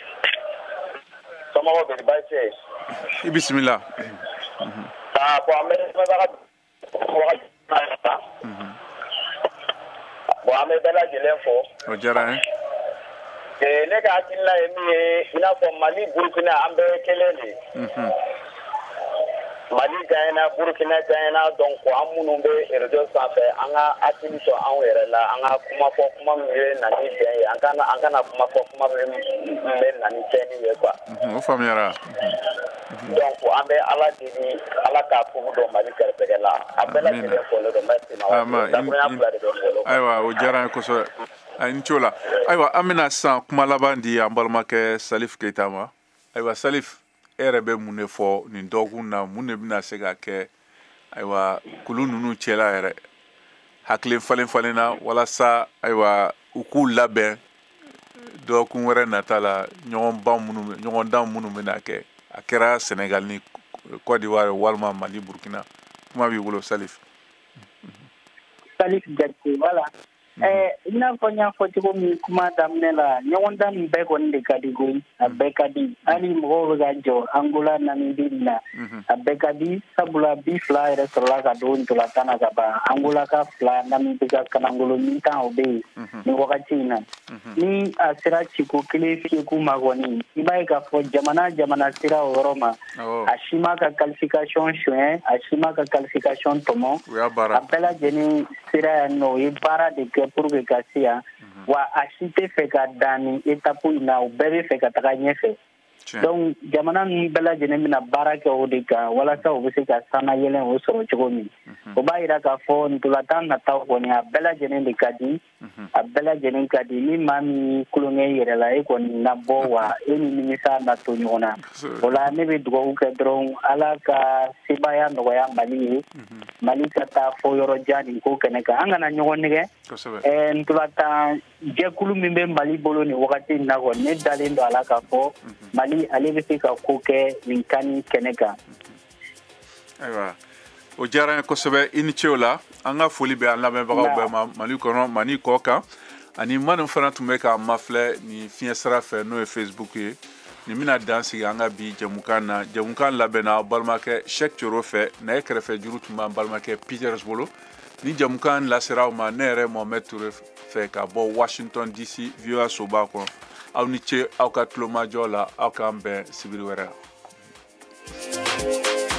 Somɔgɔw bɛ di, baasi tɛ yen? I bisimila. Aa bon, an bɛ wagati na. Bon, an bɛ bɛɛ lajɛlen fo. O diyara an ye. Ne ka hakilina ye min ye, i n'a fɔ Mali, Burukina, an bɛɛ ye kelen de ye. Mali gagnera, Burukina gagnera, donc an minnu bɛ réseau sanfɛ, an ka hakili to anw yɛrɛ la, an ka kuma fɔ kuma min bɛ na ni bɛn ye, an kana kuma fɔ kuma min bɛ na ni tiɲɛni ye quoi. O faamuyara. Donc an bɛ Ala deli, Ala k'a kugu don Mali garijɛgɛ la. A bɛɛ lajɛlen fɔlen don, merci. Dakurunya 2 de bɛ n bolo. Ayiwa, o diyara an ye kosɛbɛ. A ni ce o la. Ayiwa, an bɛna sisan kuma laban di an balimakɛ Salif Keita ma. Ayiwa Salif, e yɛrɛ bɛ mun de fɔ nin dɔgɔkun na? Mun de bɛna se ka kɛ, ayiwa, kulu ninnu cɛla yɛrɛ hakili falen falen na, walasa ayiwa u k'u labɛn dɔgɔkun wɛrɛ nata la, ɲɔgɔndan minnu bɛna kɛ, a kɛra Sénégal ni Côte d'Ivoire walima Mali, Burkina? Kuma b'i bolo Salif. Salif Jakite, voilà. I n'a fɔ n y'a fɔ cogo min kuma daminɛ la, ɲɔgɔndan nin bɛɛ kɔni de ka di koyi. A bɛɛ ka di. Hali mɔgɔw bɛ ka jɔ Angola, Namibie nin na, a bɛɛ ka di, sabula bi 2 yɛrɛ sɔrɔla ka don ntolantan na ka ban. Angola ka 2, Namibie ka kanangolo min tan, o bɛ yen nin wagati in na. Ni a sera ciko 1 fiyɛku ma kɔni, i b'a ye k'a fɔ jamana sera o yɔrɔ ma, a si ma ka qualification suɲɛ, a si ma ka qualification tɔmɔ, a bɛɛ lajɛlen sera yan nɔ, o ye baara de kɛ pour que ka se yan. Wa a si tɛ fɛ ka dan nin étape in na, u bɛɛ bɛ fɛ ka taga ɲɛfɛ. Donc jamana ninnu bɛɛ lajɛlen bɛna baara kɛ o de kan walasa u bɛ se ka sanna yɛlɛn o sɔrɔ cogo min. O b'a yira k'a fɔ ntolantan nataw kɔni, a bɛɛ lajɛlen de ka di, a bɛɛ lajɛlen ka di. Ni maa min kulonkɛ i yɛrɛ la, e kɔni na bɔ wa e ni nimisa na to ɲɔgɔn na. O la ne bɛ dugawu kɛ dɔrɔn, Ala ka sebaaya nɔgɔya Mali ye, Mali ka taa fɔ yɔrɔ jan nin ko kɛnɛ kan. An kana ɲɔgɔn nɛgɛ. Ntolantan jɛkulu min bɛ Mali bolo nin wagati in na kɔni, ne dalen don a la k'a fɔ Mali ale bɛ se ka ko kɛ nin CAN kɛnɛ kan. Ayiwa, o diyara n ye kosɛbɛ. I ni ce o la. An ka foli bɛ an lamɛnbagaw bɛɛ ma Mali kɔnɔ, Mali kɔ kan, ani minnu fana tun bɛ k'an mafilɛ nin fiɲɛ sira fɛ, n'o ye Facebook ye. Nin bɛna dan sigi an ka bi jɛmukan na. Jɛmukan labɛnna balimakɛ Cheikh Thioro fɛ, nɛgɛ kɛrɛfɛ juru tun b'an balimakɛ Peters bolo. Ni jɛmukan lasera aw ma, ne yɛrɛ Mohamed Touré fɛ ka bɔ Washington DC VOA soba kɔnɔ. Aw ni ce aw ka tulomajɔ la, aw k'an bɛn sibiri wɛrɛ la.